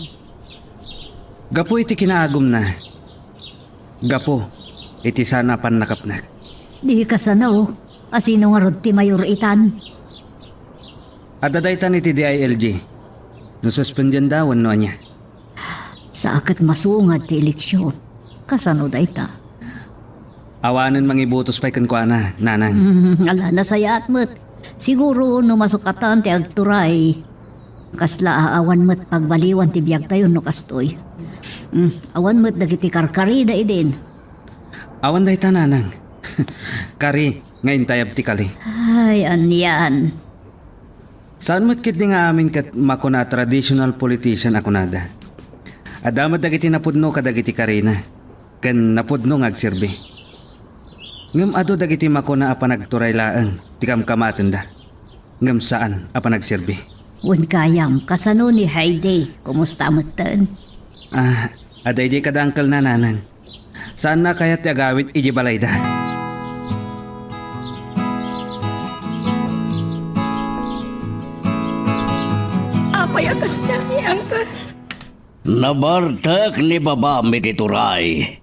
Gapu iti kinaagumna. Gapu iti saan a pannakapnek. Di kasano. Asino ngarud ti Mayor itan? Adda daytan iti D I L G. No suspendienda wenno ania. Saan ket masungad ti eleksion. Kasano dayta? Awanen mangibutos pay kenkuana, nanang. Mm, ala, nasayaat met. Siguro no masukatan ti agturay, kasla a awan met pagbaliwan ti biagtayo no kastoy. Mm, awan met dagiti karkarida idin. Awan dayta, nanang. Kari nga intayab ti kali. Ay, anian. Saan met ketdi nga amin ket makuna a traditional politician a kunada. Adda met dagiti napudno kadagiti karina, ken napudno nga agserbi. Ngem adu dagiti makuna a panagturay laeng ti kamkamatenda, ngem saan a panagserbi. Wen gayam, kasano ni Heidi? Kumusta metten? Ah, adda idi kada uncle-na, nanang. Saanna kayat ti agawid idiay balayda. Apay a kasta ni Uncle? Nabartek ni babam iti turay,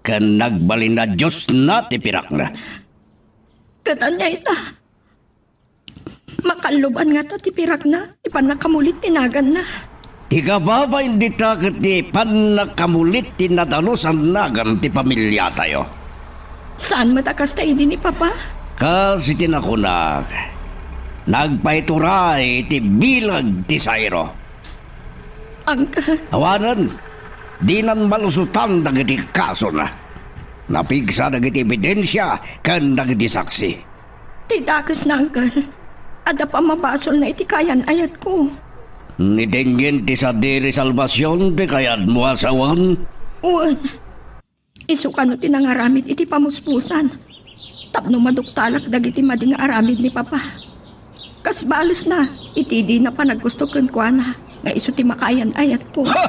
ken nagbalin a diosna ti pirakna. Ket ania ita? Makalluban ngata ti pirakna, ti pannakamulit ti naganna. Ti kababain dita ket ti pannakamulit ti nadalus a nagan ti pamiliatayo. Saan met a kasta idi ni Papa? Kas iti nakunak, nagpaituray iti bilag ti Zairo. Uncle. Awanen, dinan malusotan dagiti kasona. Napigsa dagiti ebidensia ken dagiti saksi. Ti dakesna, Uncle. Adda pammabasolna iti kayan-ayatko. Ni Daniel ti Sadiri Salvacion ti kayatmo a sawen? Wen. Isu kano ti nangaramid iti pamuspusan tapno maduktalak dagiti madi nga aramid ni Papa. Kas balesna iti dina panaggusto kenkuana nga isu ti makaayan-ayatko. Ha!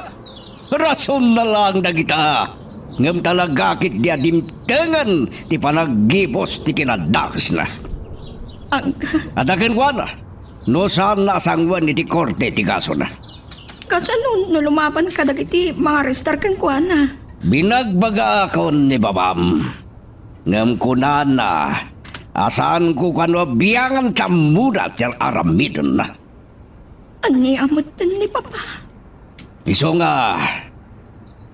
Rasonna laeng dagita. Ngem talaga ketdi a dimtengen ti panaggibus ti kinadakesna. Ag- Adda kenkuana, no saanna a sangoen iti korte ti kasona. Kasano no lumaban kadagiti mangarestar kenkuana? Binagbagaakon ni babam. Ngem kunana a saanko kano a biangan ta ammona ti ar-aramidenna. Ania metten ni Papa? Isu nga,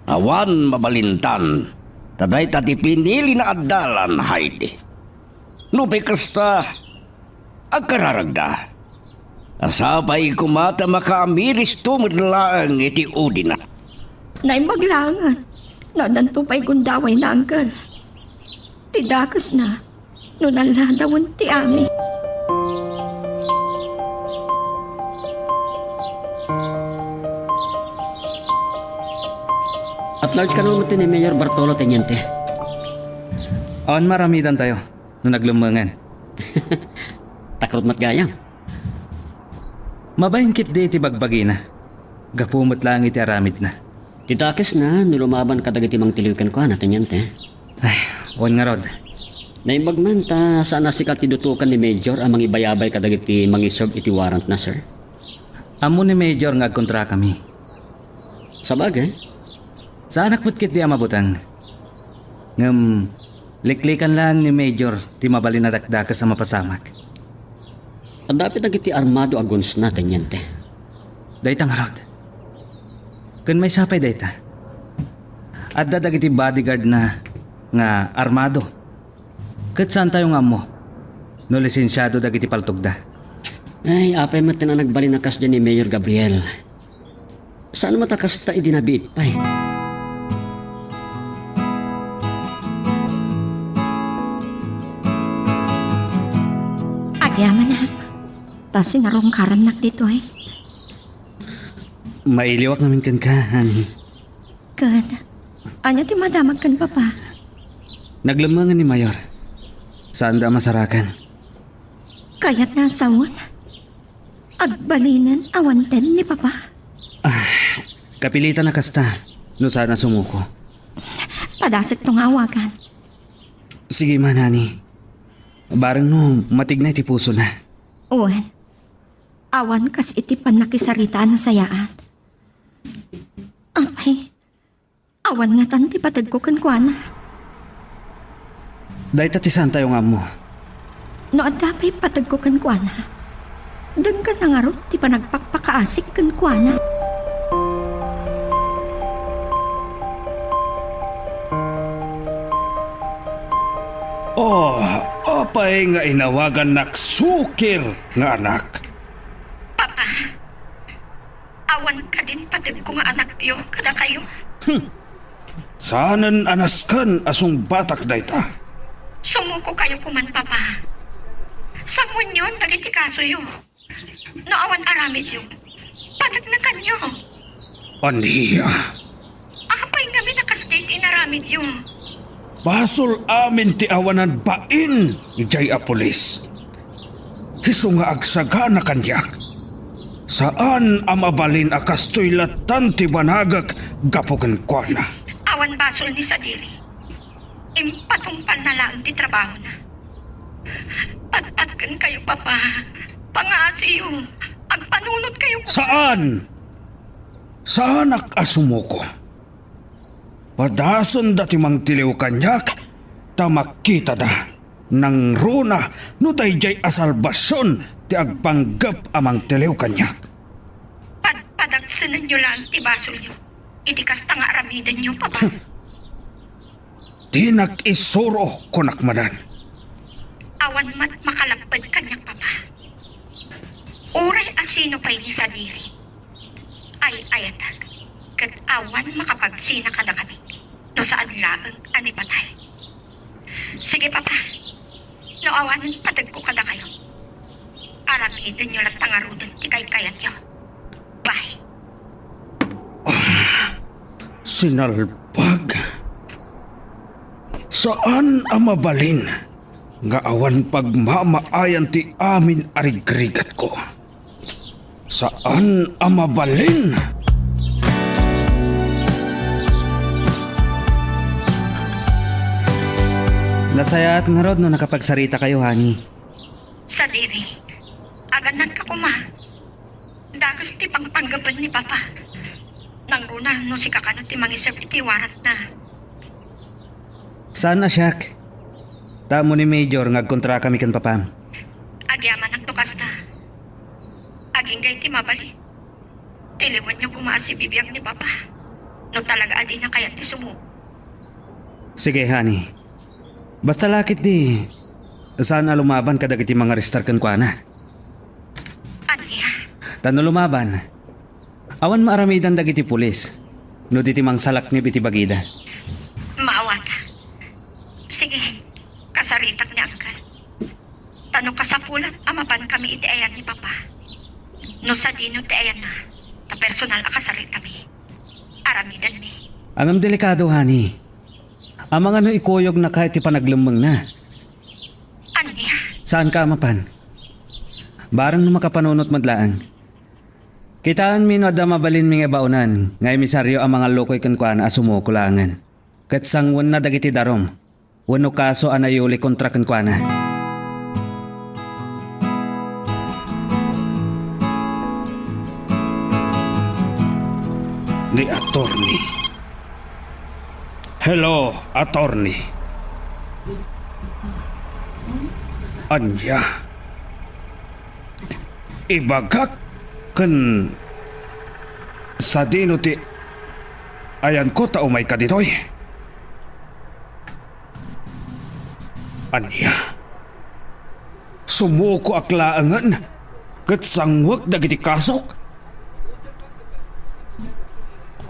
awan mabalintan, ta dayta ti pinilina a dalan, Heidi. Nupay kasta, agkararagda. Sapay koma ta makaamiristo met laeng iti udina. Naimbag laengen, no addanto pay gundawayna, Uncle. Ti dakesna, no nalladawen ti amin. At large kano met ni Mayor Bartolo, Teniente. Awan maaramidantayo no naglemmengen. Takrot met gayam. Mabain ketdi iti bagbagina. Gapu met laeng iti aramidna. Ti dakesna no lumaban kadagiti mangtiliw kenkuana, Teniente. Ay, wen ngarud. Naimbag man ta saan a sika ti dutokan ni Major a mangibayabay kadagiti mangiserve iti warrantna, sir. Ammo ni Major nga agkontrakami. Sabagay. Saanak met ketdi a mabuteng. Ngem, liklikan laeng ni Major ti mabalin a dakdakes a mapasamak. Adda pay dagiti armado a gunsna, Teniente? Dayta ngarud. Ken maysa pay dayta. Adda dagiti bodyguardna nga armado. Ket saantayo nga ammo no lisensiado dagiti paltogda. Ay, apay met a nagbalin a kasdiay ni Mayor Gabriel. Saan met a kasta idi nabiit pay? Agyamanak, ta sinarungkarannak ditoy. Mailiwak ngamin kenka, honey. Ken, ania ti madamag ken Papa? Naglemmengen ni Mayor. Saanda a masarakan. Kayatna a sawen? Agbalinen awanten ni Papa? Ah, kapilitan a kasta, no saan a sumuko. Padasekto nga awagan. Sige man, honey. Bareng no, matigna iti pusona. Wen, awan kas iti pannakisarita a nasayaat. Apay, awan ngatan ti pategko kenkuana. Dayta ti saantayo nga ammo. No adda pay pategko kenkuana, denggenna ngarud ti panagpakpakaasik kenkuana. Oh, apay nga inawagannak sukir nga anak? Papa, awan kadin pategko nga anakyo kadakayo. Hmm. Saanen a nasken a sungbatak dayta. Sumukokayo koman, Papa. Sangoenyon dagiti kasoyo. No awan aramidyo, pategnakanyo. Ania? Apay ngamin a kasdi ti inaramidyo? Basol amin ti awanan bain idiay a pulis. Isu nga agsagana kaniak. Saan a mabalin a kastoy lattan ti banagek gapu kenkuana. Awan basol ni Sadiri. Impatungpalna laeng ti trabahona. Patpatkenkayo, Papa. Pangaasiyo. Agpanunotkayo. Saan? Saanak a sumuko. Padasenda ti mangtiliw kaniak, ta makitada. Nangruna no daydiay a salbasion ti agpanggep a mangtiliw kaniak. Padpadagsenenyo laeng ti basolyo iti kasta nga aramidenyo, Papa. Dinak isuro, kunak manen. Awan met makalapped kaniak, Papa. Uray a sino pay ni Sadiri, ay-ayatek, ket awan makapagsina kadakami no saan laeng a ni patay. Sige, Papa. No awanen pategko kadakayo, aramidenyo latta ngaruden ti kaykayatyo. Bye. Sinalbag. Saan a mabalin nga awan pagmamaayan ti amin a rigrigatko. Saan a mabalin. Nasayaat ngarud no nakapagsaritakayo, honey. Sadiri, agannadka koma. Dakes ti pangpanggepen ni Papa. Nangruna no sika kano ti mangiserbi ti warrantna. Saan a siak. Ta ammo ni Major nga agkontrakami ken Papam. Agyamanak no kasta. Agingga iti mabalin. Tiliwenyo koma a sibibiag ni Papa. No talaga a dina kayat ti sumuko. Sige, honey. Basta la ketdi, saan a lumaban kadagiti mangarestar kenkuana. Ania? Ta no lumaban, awan maaramidan dagiti pulis no di ti mangsalaknib iti bagida. Maawat. Sige, kasaritak ni Uncle. Ta no kasapulan a mapankami iti ayan ni Papa. No sadino ti ayanna, ta personal a kasaritami. Aramidenmi. Ngem delikado, honey. Amangan no ikuyognaka iti panaglemmengna. Ania? Saanka a mapan. Bareng no makapanunot met laeng. Kitaenmi no adda mabalinmi nga baonan nga emisario a mangallukoy kenkuana a sumuko laengen. Ket sanguenna dagiti darum wenno kaso a nayuli kontra kenkuana. Ni attorney. Hello, attorney. Ania? Ibagak ken sadino ti ayanko ta umayka ditoy? Ania? Sumukoak laengen ket sanguek dagiti kasok?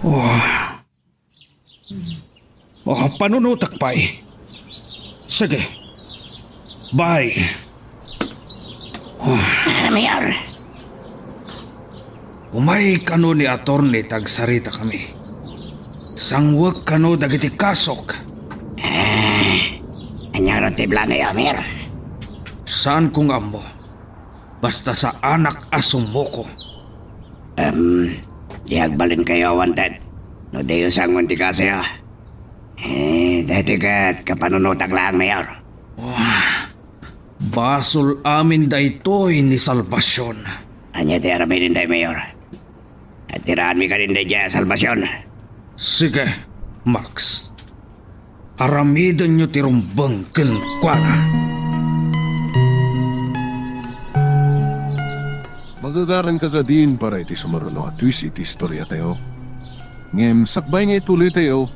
Oh. Oh, panunotek pay. Sige. Bye. Ah, Mayor. Umay kano ni attorney ta agsaritakami. Sanguek kano dagiti kasok. Ah, ania ngarud ti planoyo, Mayor? Saanko nga ammo. Basta saanak a sumuko. Em, di agbalinkayo a wanted no diyo sangoen ti kasoyo. Eh, daytoy ket kapanunotak laeng, Mayor. Wah, basol amin daytoy ni Salvacion. Ania ti aramiden daytoy, Mayor? Atiraanmi kadin daydiay a Salvacion. Sige, Max. Aramidenyo ti rumbeng kenkuana. Magagaranka kadin para iti sumaruno a twist iti istoriatayo. Ngem sakbay nga ituloytayo,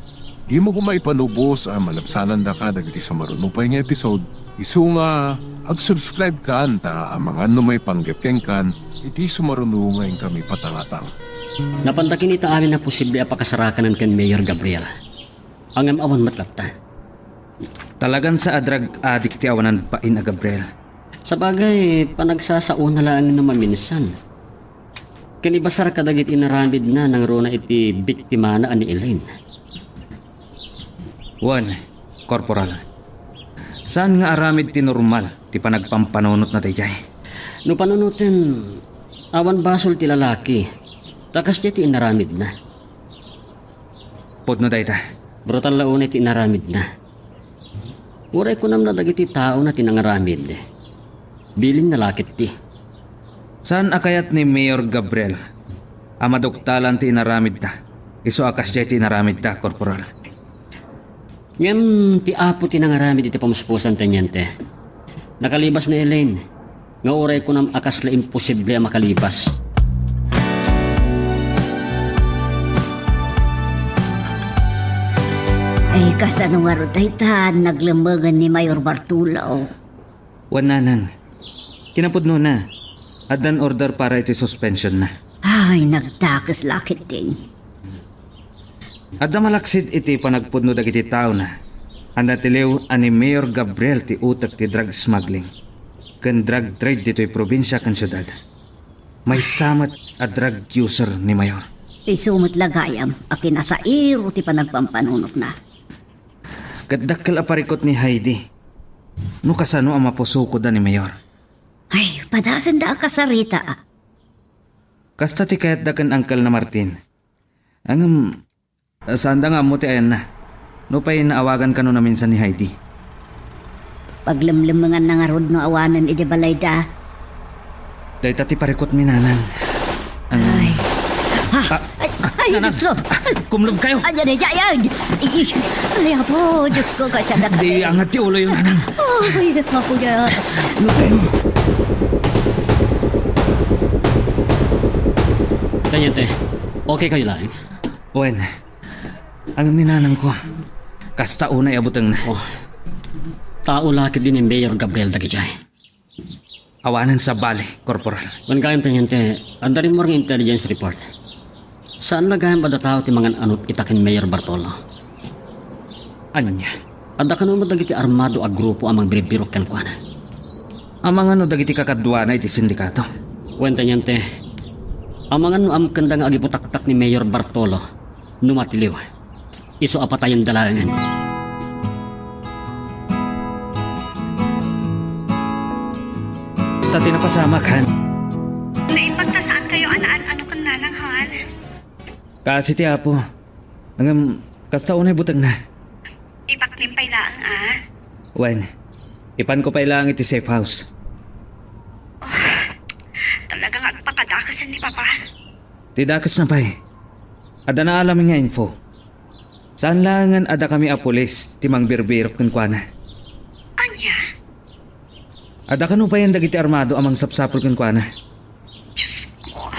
dimo koma ipanubos a malabsanandaka dagiti sumaruno pay nga episode, isu nga ag-subscribe kan ta amangan no maipanggep kenkan iti sumaruno nga inkami patangatang. Napanta kinita amin a posible a pakasarakanan ken Mayor Gabriel. Ngem awan met latta. Talagan sa a drug addict ti awanan bain a Gabriel. Sabagay, panagsasaona laeng no maminsan. Ken ibasar kadagiti inaramidna nangruna iti biktimana a ni Elaine. Wen, Corporal. Saan nga aramid ti normal ti panagpampanunotna daydiay? No panunoten, awan basol ti lalaki. Ta kasdiay ti inaramidna. Pudno dayta. Brutal la unay ti inaramidna. Uray kunam no dagiti taona ti nangaramid. Bilinna la ketdi. Saan a kayat ni Mayor Gabriel a maduktalan ti inaramidta? Isu a kasdiay ti inaramidta, Corporal. Ngem ti Apo ti nangaramid iti pamuspusan, Teniente. Nakalibas ni Elaine. Nga uray kunam a kasla imposible a makalibas. Ay, kasano ngarud dayta naglemmengen ni Mayor Bartolo? Wen, Nanang. Kinapudnona, addan order para iti suspensionna. Ay, nagdakes la ketdi. Adda malaksid iti panagpudno dagiti taona a natiliw a ni Mayor Gabriel ti utek ti drug smuggling ken drug trade ditoy probinsia ken siudad. Maysa met a drug user ni Mayor. Isu met la gayam a kinasairo ti panagpampanunotna. Ket dakkel a parikut ni Heidi. no kasano a mapusokoda ni Mayor. Ay, padasenda a kasarita, a. Kasta ti kayatda ken Uncle na Martin. Ngem, saanda nga ammo ti ayanna. Nupay naawagan kano naminsan ni Heidi. Paglemlemmenganna ngarud no awanen idiay balayda. Dayta ti parikutmi, Nanang. Ang Ay. Ah, ay, ay, Nanang. Diyos ko. Kumlubkayo. Ay, ay, ay, ay. Ay, ay, apo, Diyos ko, katsada ka. Di angat ti uloyo, Nanang. Ay, apo, ya. Kumlubkayo. Teniente, okay kayo laeng? Wen, ngem ni Nanangko, kasta unay a butengna. Oh. Tao la ketdi ni Mayor Gabriel dagidiay. Awanen sabali, Corporal. Wen gayam, Teniente, adda rimmuar nga intelligence report. Saan la gayam a adda tao ti mangan-anut ita ken Mayor Bartolo. Ania? Adda kano met dagiti armado a grupo a mangbirbirok kenkuana. Amangan no dagiti kakaduana iti sindikato? Wen, Teniente, amangan no amkenda nga agibutaktak ni Mayor Bartolo no matiliw. Isu a patayenda laengen. Basta ti napasamak, han? Naimbag ta saan kayo a naan-ano ken Nanang, han? Kaasi ti Apo. Ngem, kasta unay butengna. Ipaklim pay laeng, a? Wen, ipanko pay laeng iti safe house. Oh, talaga nga agpakadakesen ni Papa. Ti dakesna pay, adda naalam nga info. Saan laengen a dakami a pulis ti mangbirbirok kenkuana. Ania? Adda kano payen dagiti armado a mangsapsapul kenkuana. Diyos ko.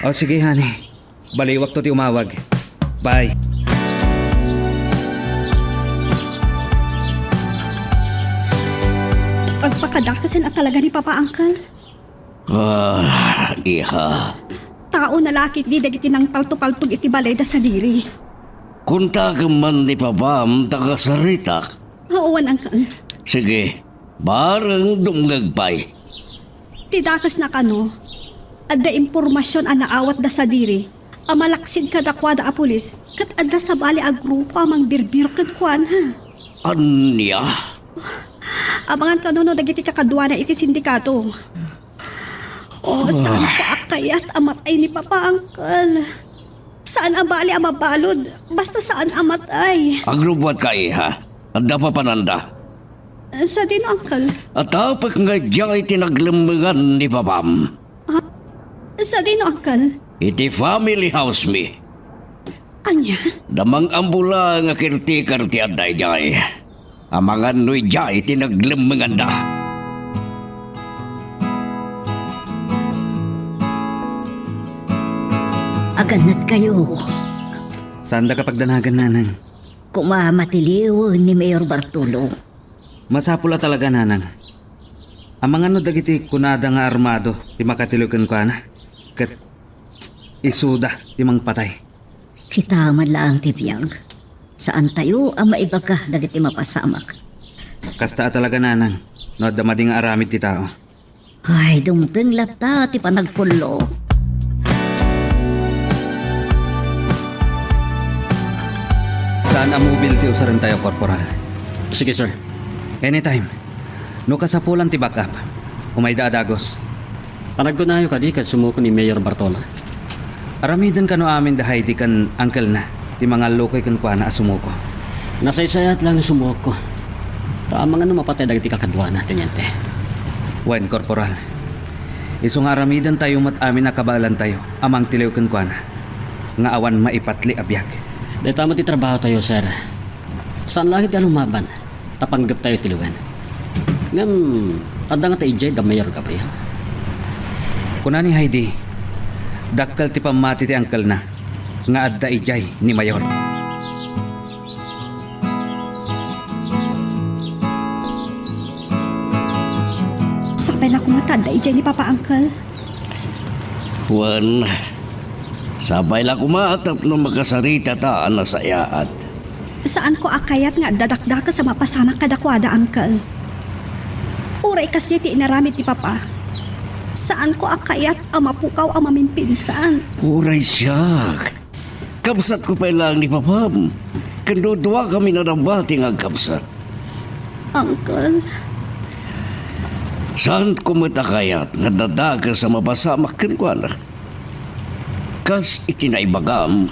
O, sige, honey. Baliwakto ti umawag. Bye. Agpakadakesen a talaga ni Papa, Uncle. Ah, iha. Tao na la ketdi dagiti nangpaltopaltog iti balayda sadiri. Kuntakem man ni Papam ta kasaritak. Wen, Uncle. Sige, bareng dumngeg pay. Ti dakesna kano, adda impormasion a naawatda sadiri a malaksid kadakuada a pulis ket adda sabali a grupo a mangbirbirok kenkuana. Ania? Amangan kano no dagiti kakaduana iti sindikato. Oh, saan ko a kayat a matay ni Papa, Uncle. Saan a bali a mabalud, basta saan a matay. Agrubbuatka, iha. Adda papananda. Sadino, Uncle? Atapek nga idiay ti naglemmengan ni Papam. Ha? Sadino, Uncle? Iti family house mi. Ania? Damang ambula nga caretaker ti adda idiay. Amangan no idiay ti naglemmenganda. Agannat kayo. Saanda ka pagdanagan, Nanang. Koma matiliw ni Mayor Bartolo. Masapul a talaga, Nanang. Amangan no dagiti kunada nga armado ti makatiliw kenkuana, ket isuda ti mangpatay. Kita man laeng ti biag. Saantayo a maibaga dagiti mapasamak. Kasta a talaga, Nanang, no adda madi nga aramid ti tao. Ay, dumteng latta ti panagpullo. Saan a mobil ti usarentayo, Corporal? Sige, sir. Anytime. No kasapulan ti backup, umayda a dagus. Panagkunayo kadi ket sumuko ni Mayor Bartolo? Aramiden kano amin da Heidi ken uncle-na ti mangallukoy kenkuana a sumuko. Nasaysayat lang nga sumuokko. Ta amangan no mapatay dagiti kakaduana, Teniente. Wen, Corporal. Isu nga aramidentayo met amin a kabaelantayo a mangtiliw kenkuana nga awan maipatli a biag. Dayta met ti trabahotayo, sir. Saan la ket ti a lumaban. Ta panggeptayo tiliwen. Ngem, adda ngata idiay da Mayor Gabriel? Kuna ni Heidi, dakkel ti pammati ti uncle-na nga adda idiay ni Mayor. Sapay la koma ta adda idiay ni Papa, Uncle. Wen, sapay la koma tapno makasaritata a nasayaat. Saanko a kayat nga adda dakdakes a mapasamak kadakuada, Uncle. Uray kasdiay ti inaramid ti Papa, saanko a kayat a mapukaw a mamimpinsan. Uray siak. Kabsatko pay laeng ni Papam. Ken duduakami a nabati nga agkabsat. Uncle. Saanko met a kayat nga adda dakes a mapasamak kenkuana. Kas iti naibagam,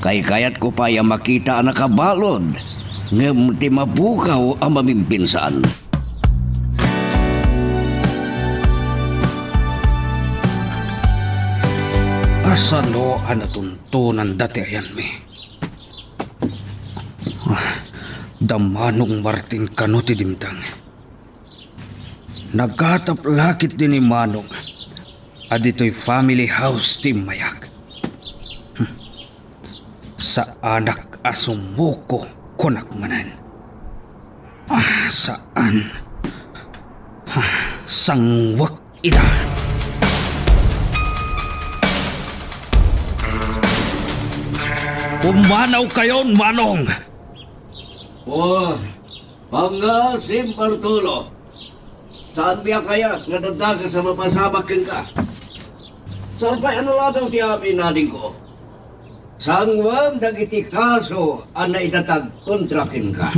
kaykayatko pay a makita a nakabalud ngem ti mabukaw a mamimpinsan. Asano a natuntonanda ti ayanmi? Ah, da Manong Martin kano ti dimteng. Nagatap la ketdi ni Manong a ditoy family house ti immayak. Hmm. Saanak a sumuko, kunak manen. Ah, saan. Ah, sangwek ida. Pumanawkayon, Manong! Oh, Pangaasim, Bartolo. Saanmi a kayat nga adda dakes a mapasamak kenka. Saan pay a naladaw ti amin, adingko? Sanguem dagiti kaso a naidatag kontra kenka.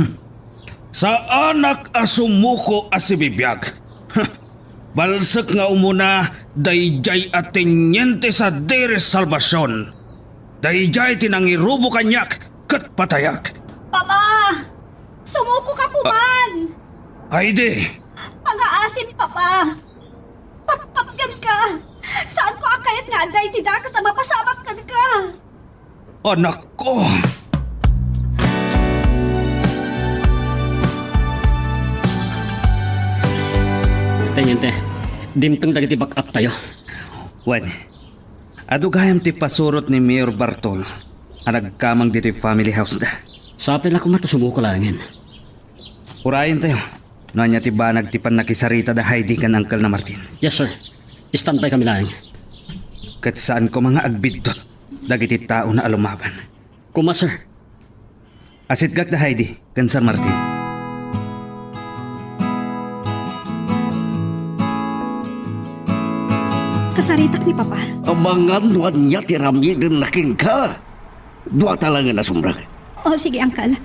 Saanak a sumuko a sibibiag. Balsek nga umuna, daydiay a teniente sa Diri Salvacion. Daydiay ti nangirubo kaniak ket patayak. Papa! Sumuko ka koman! Heidi! Pangaasim, Papa! Patpatgen ka! Saanko a kayat nga adda iti dakes a mapasamak kenka! Anakko! Teniente, dimteng dagiti backup tayo. Wen, adu gayam ti pasurot ni Mayor Bartolo a nagkamang ditoy family house da. Sapay la koma ta sumuko laengen. Urayentayo no ania ti banag ti pannakisarita da Heidi ken Uncle na Martin. Yes, sir. Standby kami laeng. Ket saan koma nga agbiddut dagiti tao na a lumaban. Koma, sir. Asitgak da Heidi ken Sir Martin. Kasaritak ni Papa. Amangan no ania ti aramiden na kenka. Duata laengen a sumrek. O, sige, Uncle.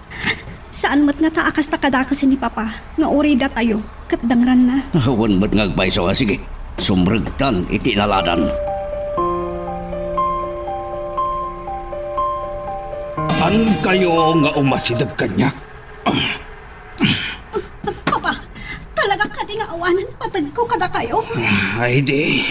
Saan met ngata a kasta kadakes ni Papa nga uray datayo ket dangranna. Awan met nga agpayso a sige. Sumrektan iti inaladan. Saankayo nga umasideg kaniak. Papa, talaga kadi nga awanen patagko kadakayo? Ay, di.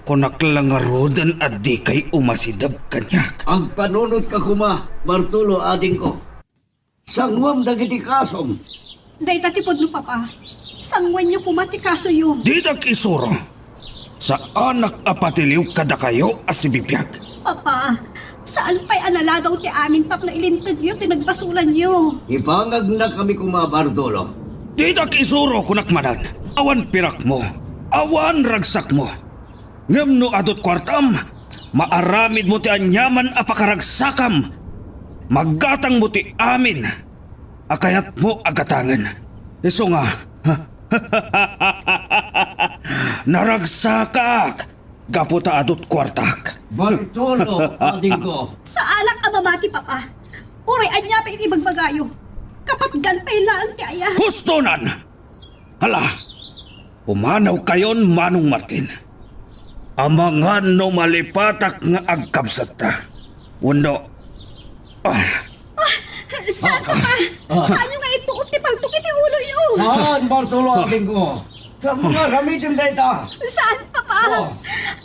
Kunak la ngaruden a dikay umasideg kaniak. Agpanunotka koma, Bartolo, adingko. Sanguem dagiti kasom. Dayta ti pudno, Papa. Sanguenyo koma ti kasoyo. Ditak isuro. Saanak a patiliw kadakayo a sibibiag. Papa, saan pay a naladaw ti amin tapno ilintegyo ti nagbasolanyo. Ipangagnakami koma, Bartolo. Ditak isuro, kunak manen. Awan pirakmo. Awan ragsakmo. Ngem no adut kuartam, maaramidmo ti aniaman a pakaragsakam. Maggatangmo ti amin a kayatmo a gatangen. Isu nga, naragsakak gapu ta adut kuartak. Bartolo, adingko. Saanak a mamati, Papa. Uray ania pay iti ibagbagayo. Kapatgan pay laeng ti aya. Hustonan! Hala, pumanawkayon, Manong Martin. Amangan no malipatak nga agkabsatta. Wenno, ah. Ah, saan, Papa? Ah. Saanyo nga ituot ti paltok iti uloyo? Saan, Bartolo, adingko? Saan mo nga aramiden dayta? Saan, Papa? Oh.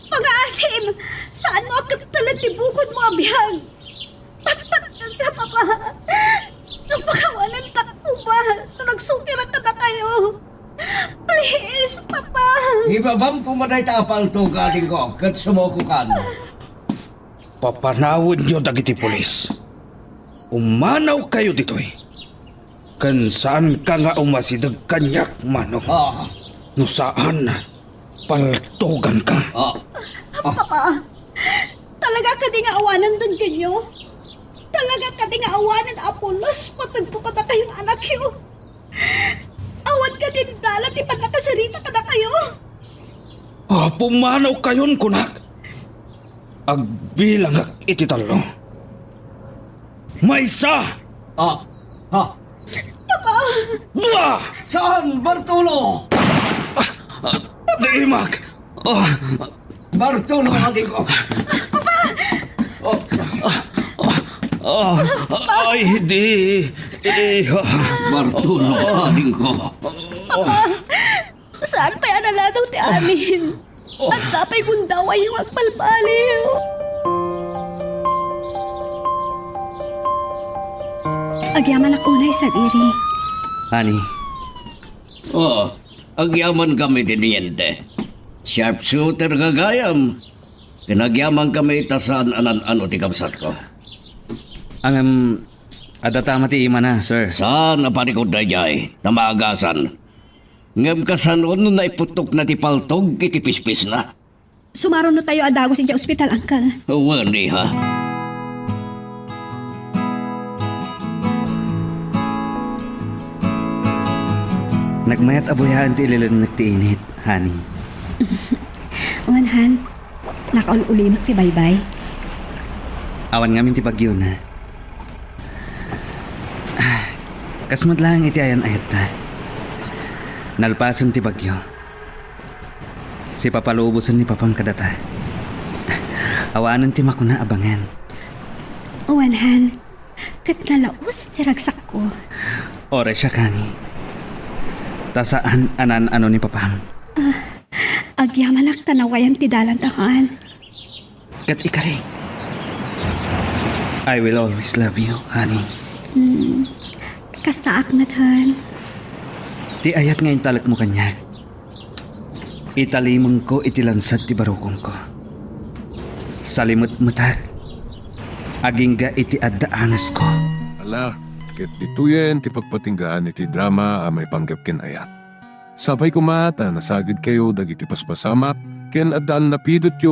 Pangaasim, saanmo a kettelen ti bukodmo a biag? Patpatgenka, Papa. Napakawanentak koma no nagsukirak kadakayo. Please, Papa. Ibabam koma dayta a paltok, adingko, ket sumukokan. Papanawenyo dagiti pulis. Umanawkayo ditoy. Ken saanka nga umasideg kaniak, Manong. Ah. No saan, paltoganka. Ah. Ah. Papa, talaga kadi nga awanen denggenyo? Talaga kadi nga awanen a pulos patagko kadakayo nga anakyo? Awan kadi dalan ti pannakasarita kadakayo? Ah, pumanawkayon, kunak. Agbilangak iti tallo. Maysa! Ah. Ha? Papa! Saan, Bartolo? Ah, ah, dimak! Ah, Bartolo, adingko! Papa! Oh. Ah, ah, ay, di, iha. Bartolo, adingko! Saan pay a naladaw ti amin? Oh. Adda pay gundawayyo nga agbalbaliw. Agyamanak unay sadiri. Honey. Oh, agyaman kami ti diente. Sharpshooter gagayam. Ken agyaman kami ta saan a nan-ano ti kabsatko. Ngem, adda ta met ti imana, sir. Saan a parikut daydiay, ta maagasan. Ngem kasano no naiputtokna ti paltog iti pispisna? Sumarunottayo a dagus idiay ospital, Uncle. Wen, iha. Nagmayat a buyaen ti ililennek ti init, honey. Wen, Han. Nakaul-ulimek ti baybay. Awan ngamin ti bagyona. Ah, kas met laeng iti ayan-ayatta. Nalpasen ti bagyo. Sipapalubosen ni Papam kadata. Awanen ti makuna a bangen. Wen, Han. Ket nalaus ti ragsakko. Oray siak, honey. Ta saan a nan-ano ni Papam. Ah, agyamanak ta nawayan ti dalanta, Han. Ket ikarik, I will always love you, honey. Hmm, kastaak met, Han. Ti ayat nga intalekmo kaniak, italimengko iti lansad ti barukongko. Salimetmetak, agingga iti adda angesko. Ala, ket ditoyen ti pagpatinggaan iti drama a maipanggep ken ayat. Sapay koma ta nasagidkayo dagiti paspasamak ken adda a napidotyo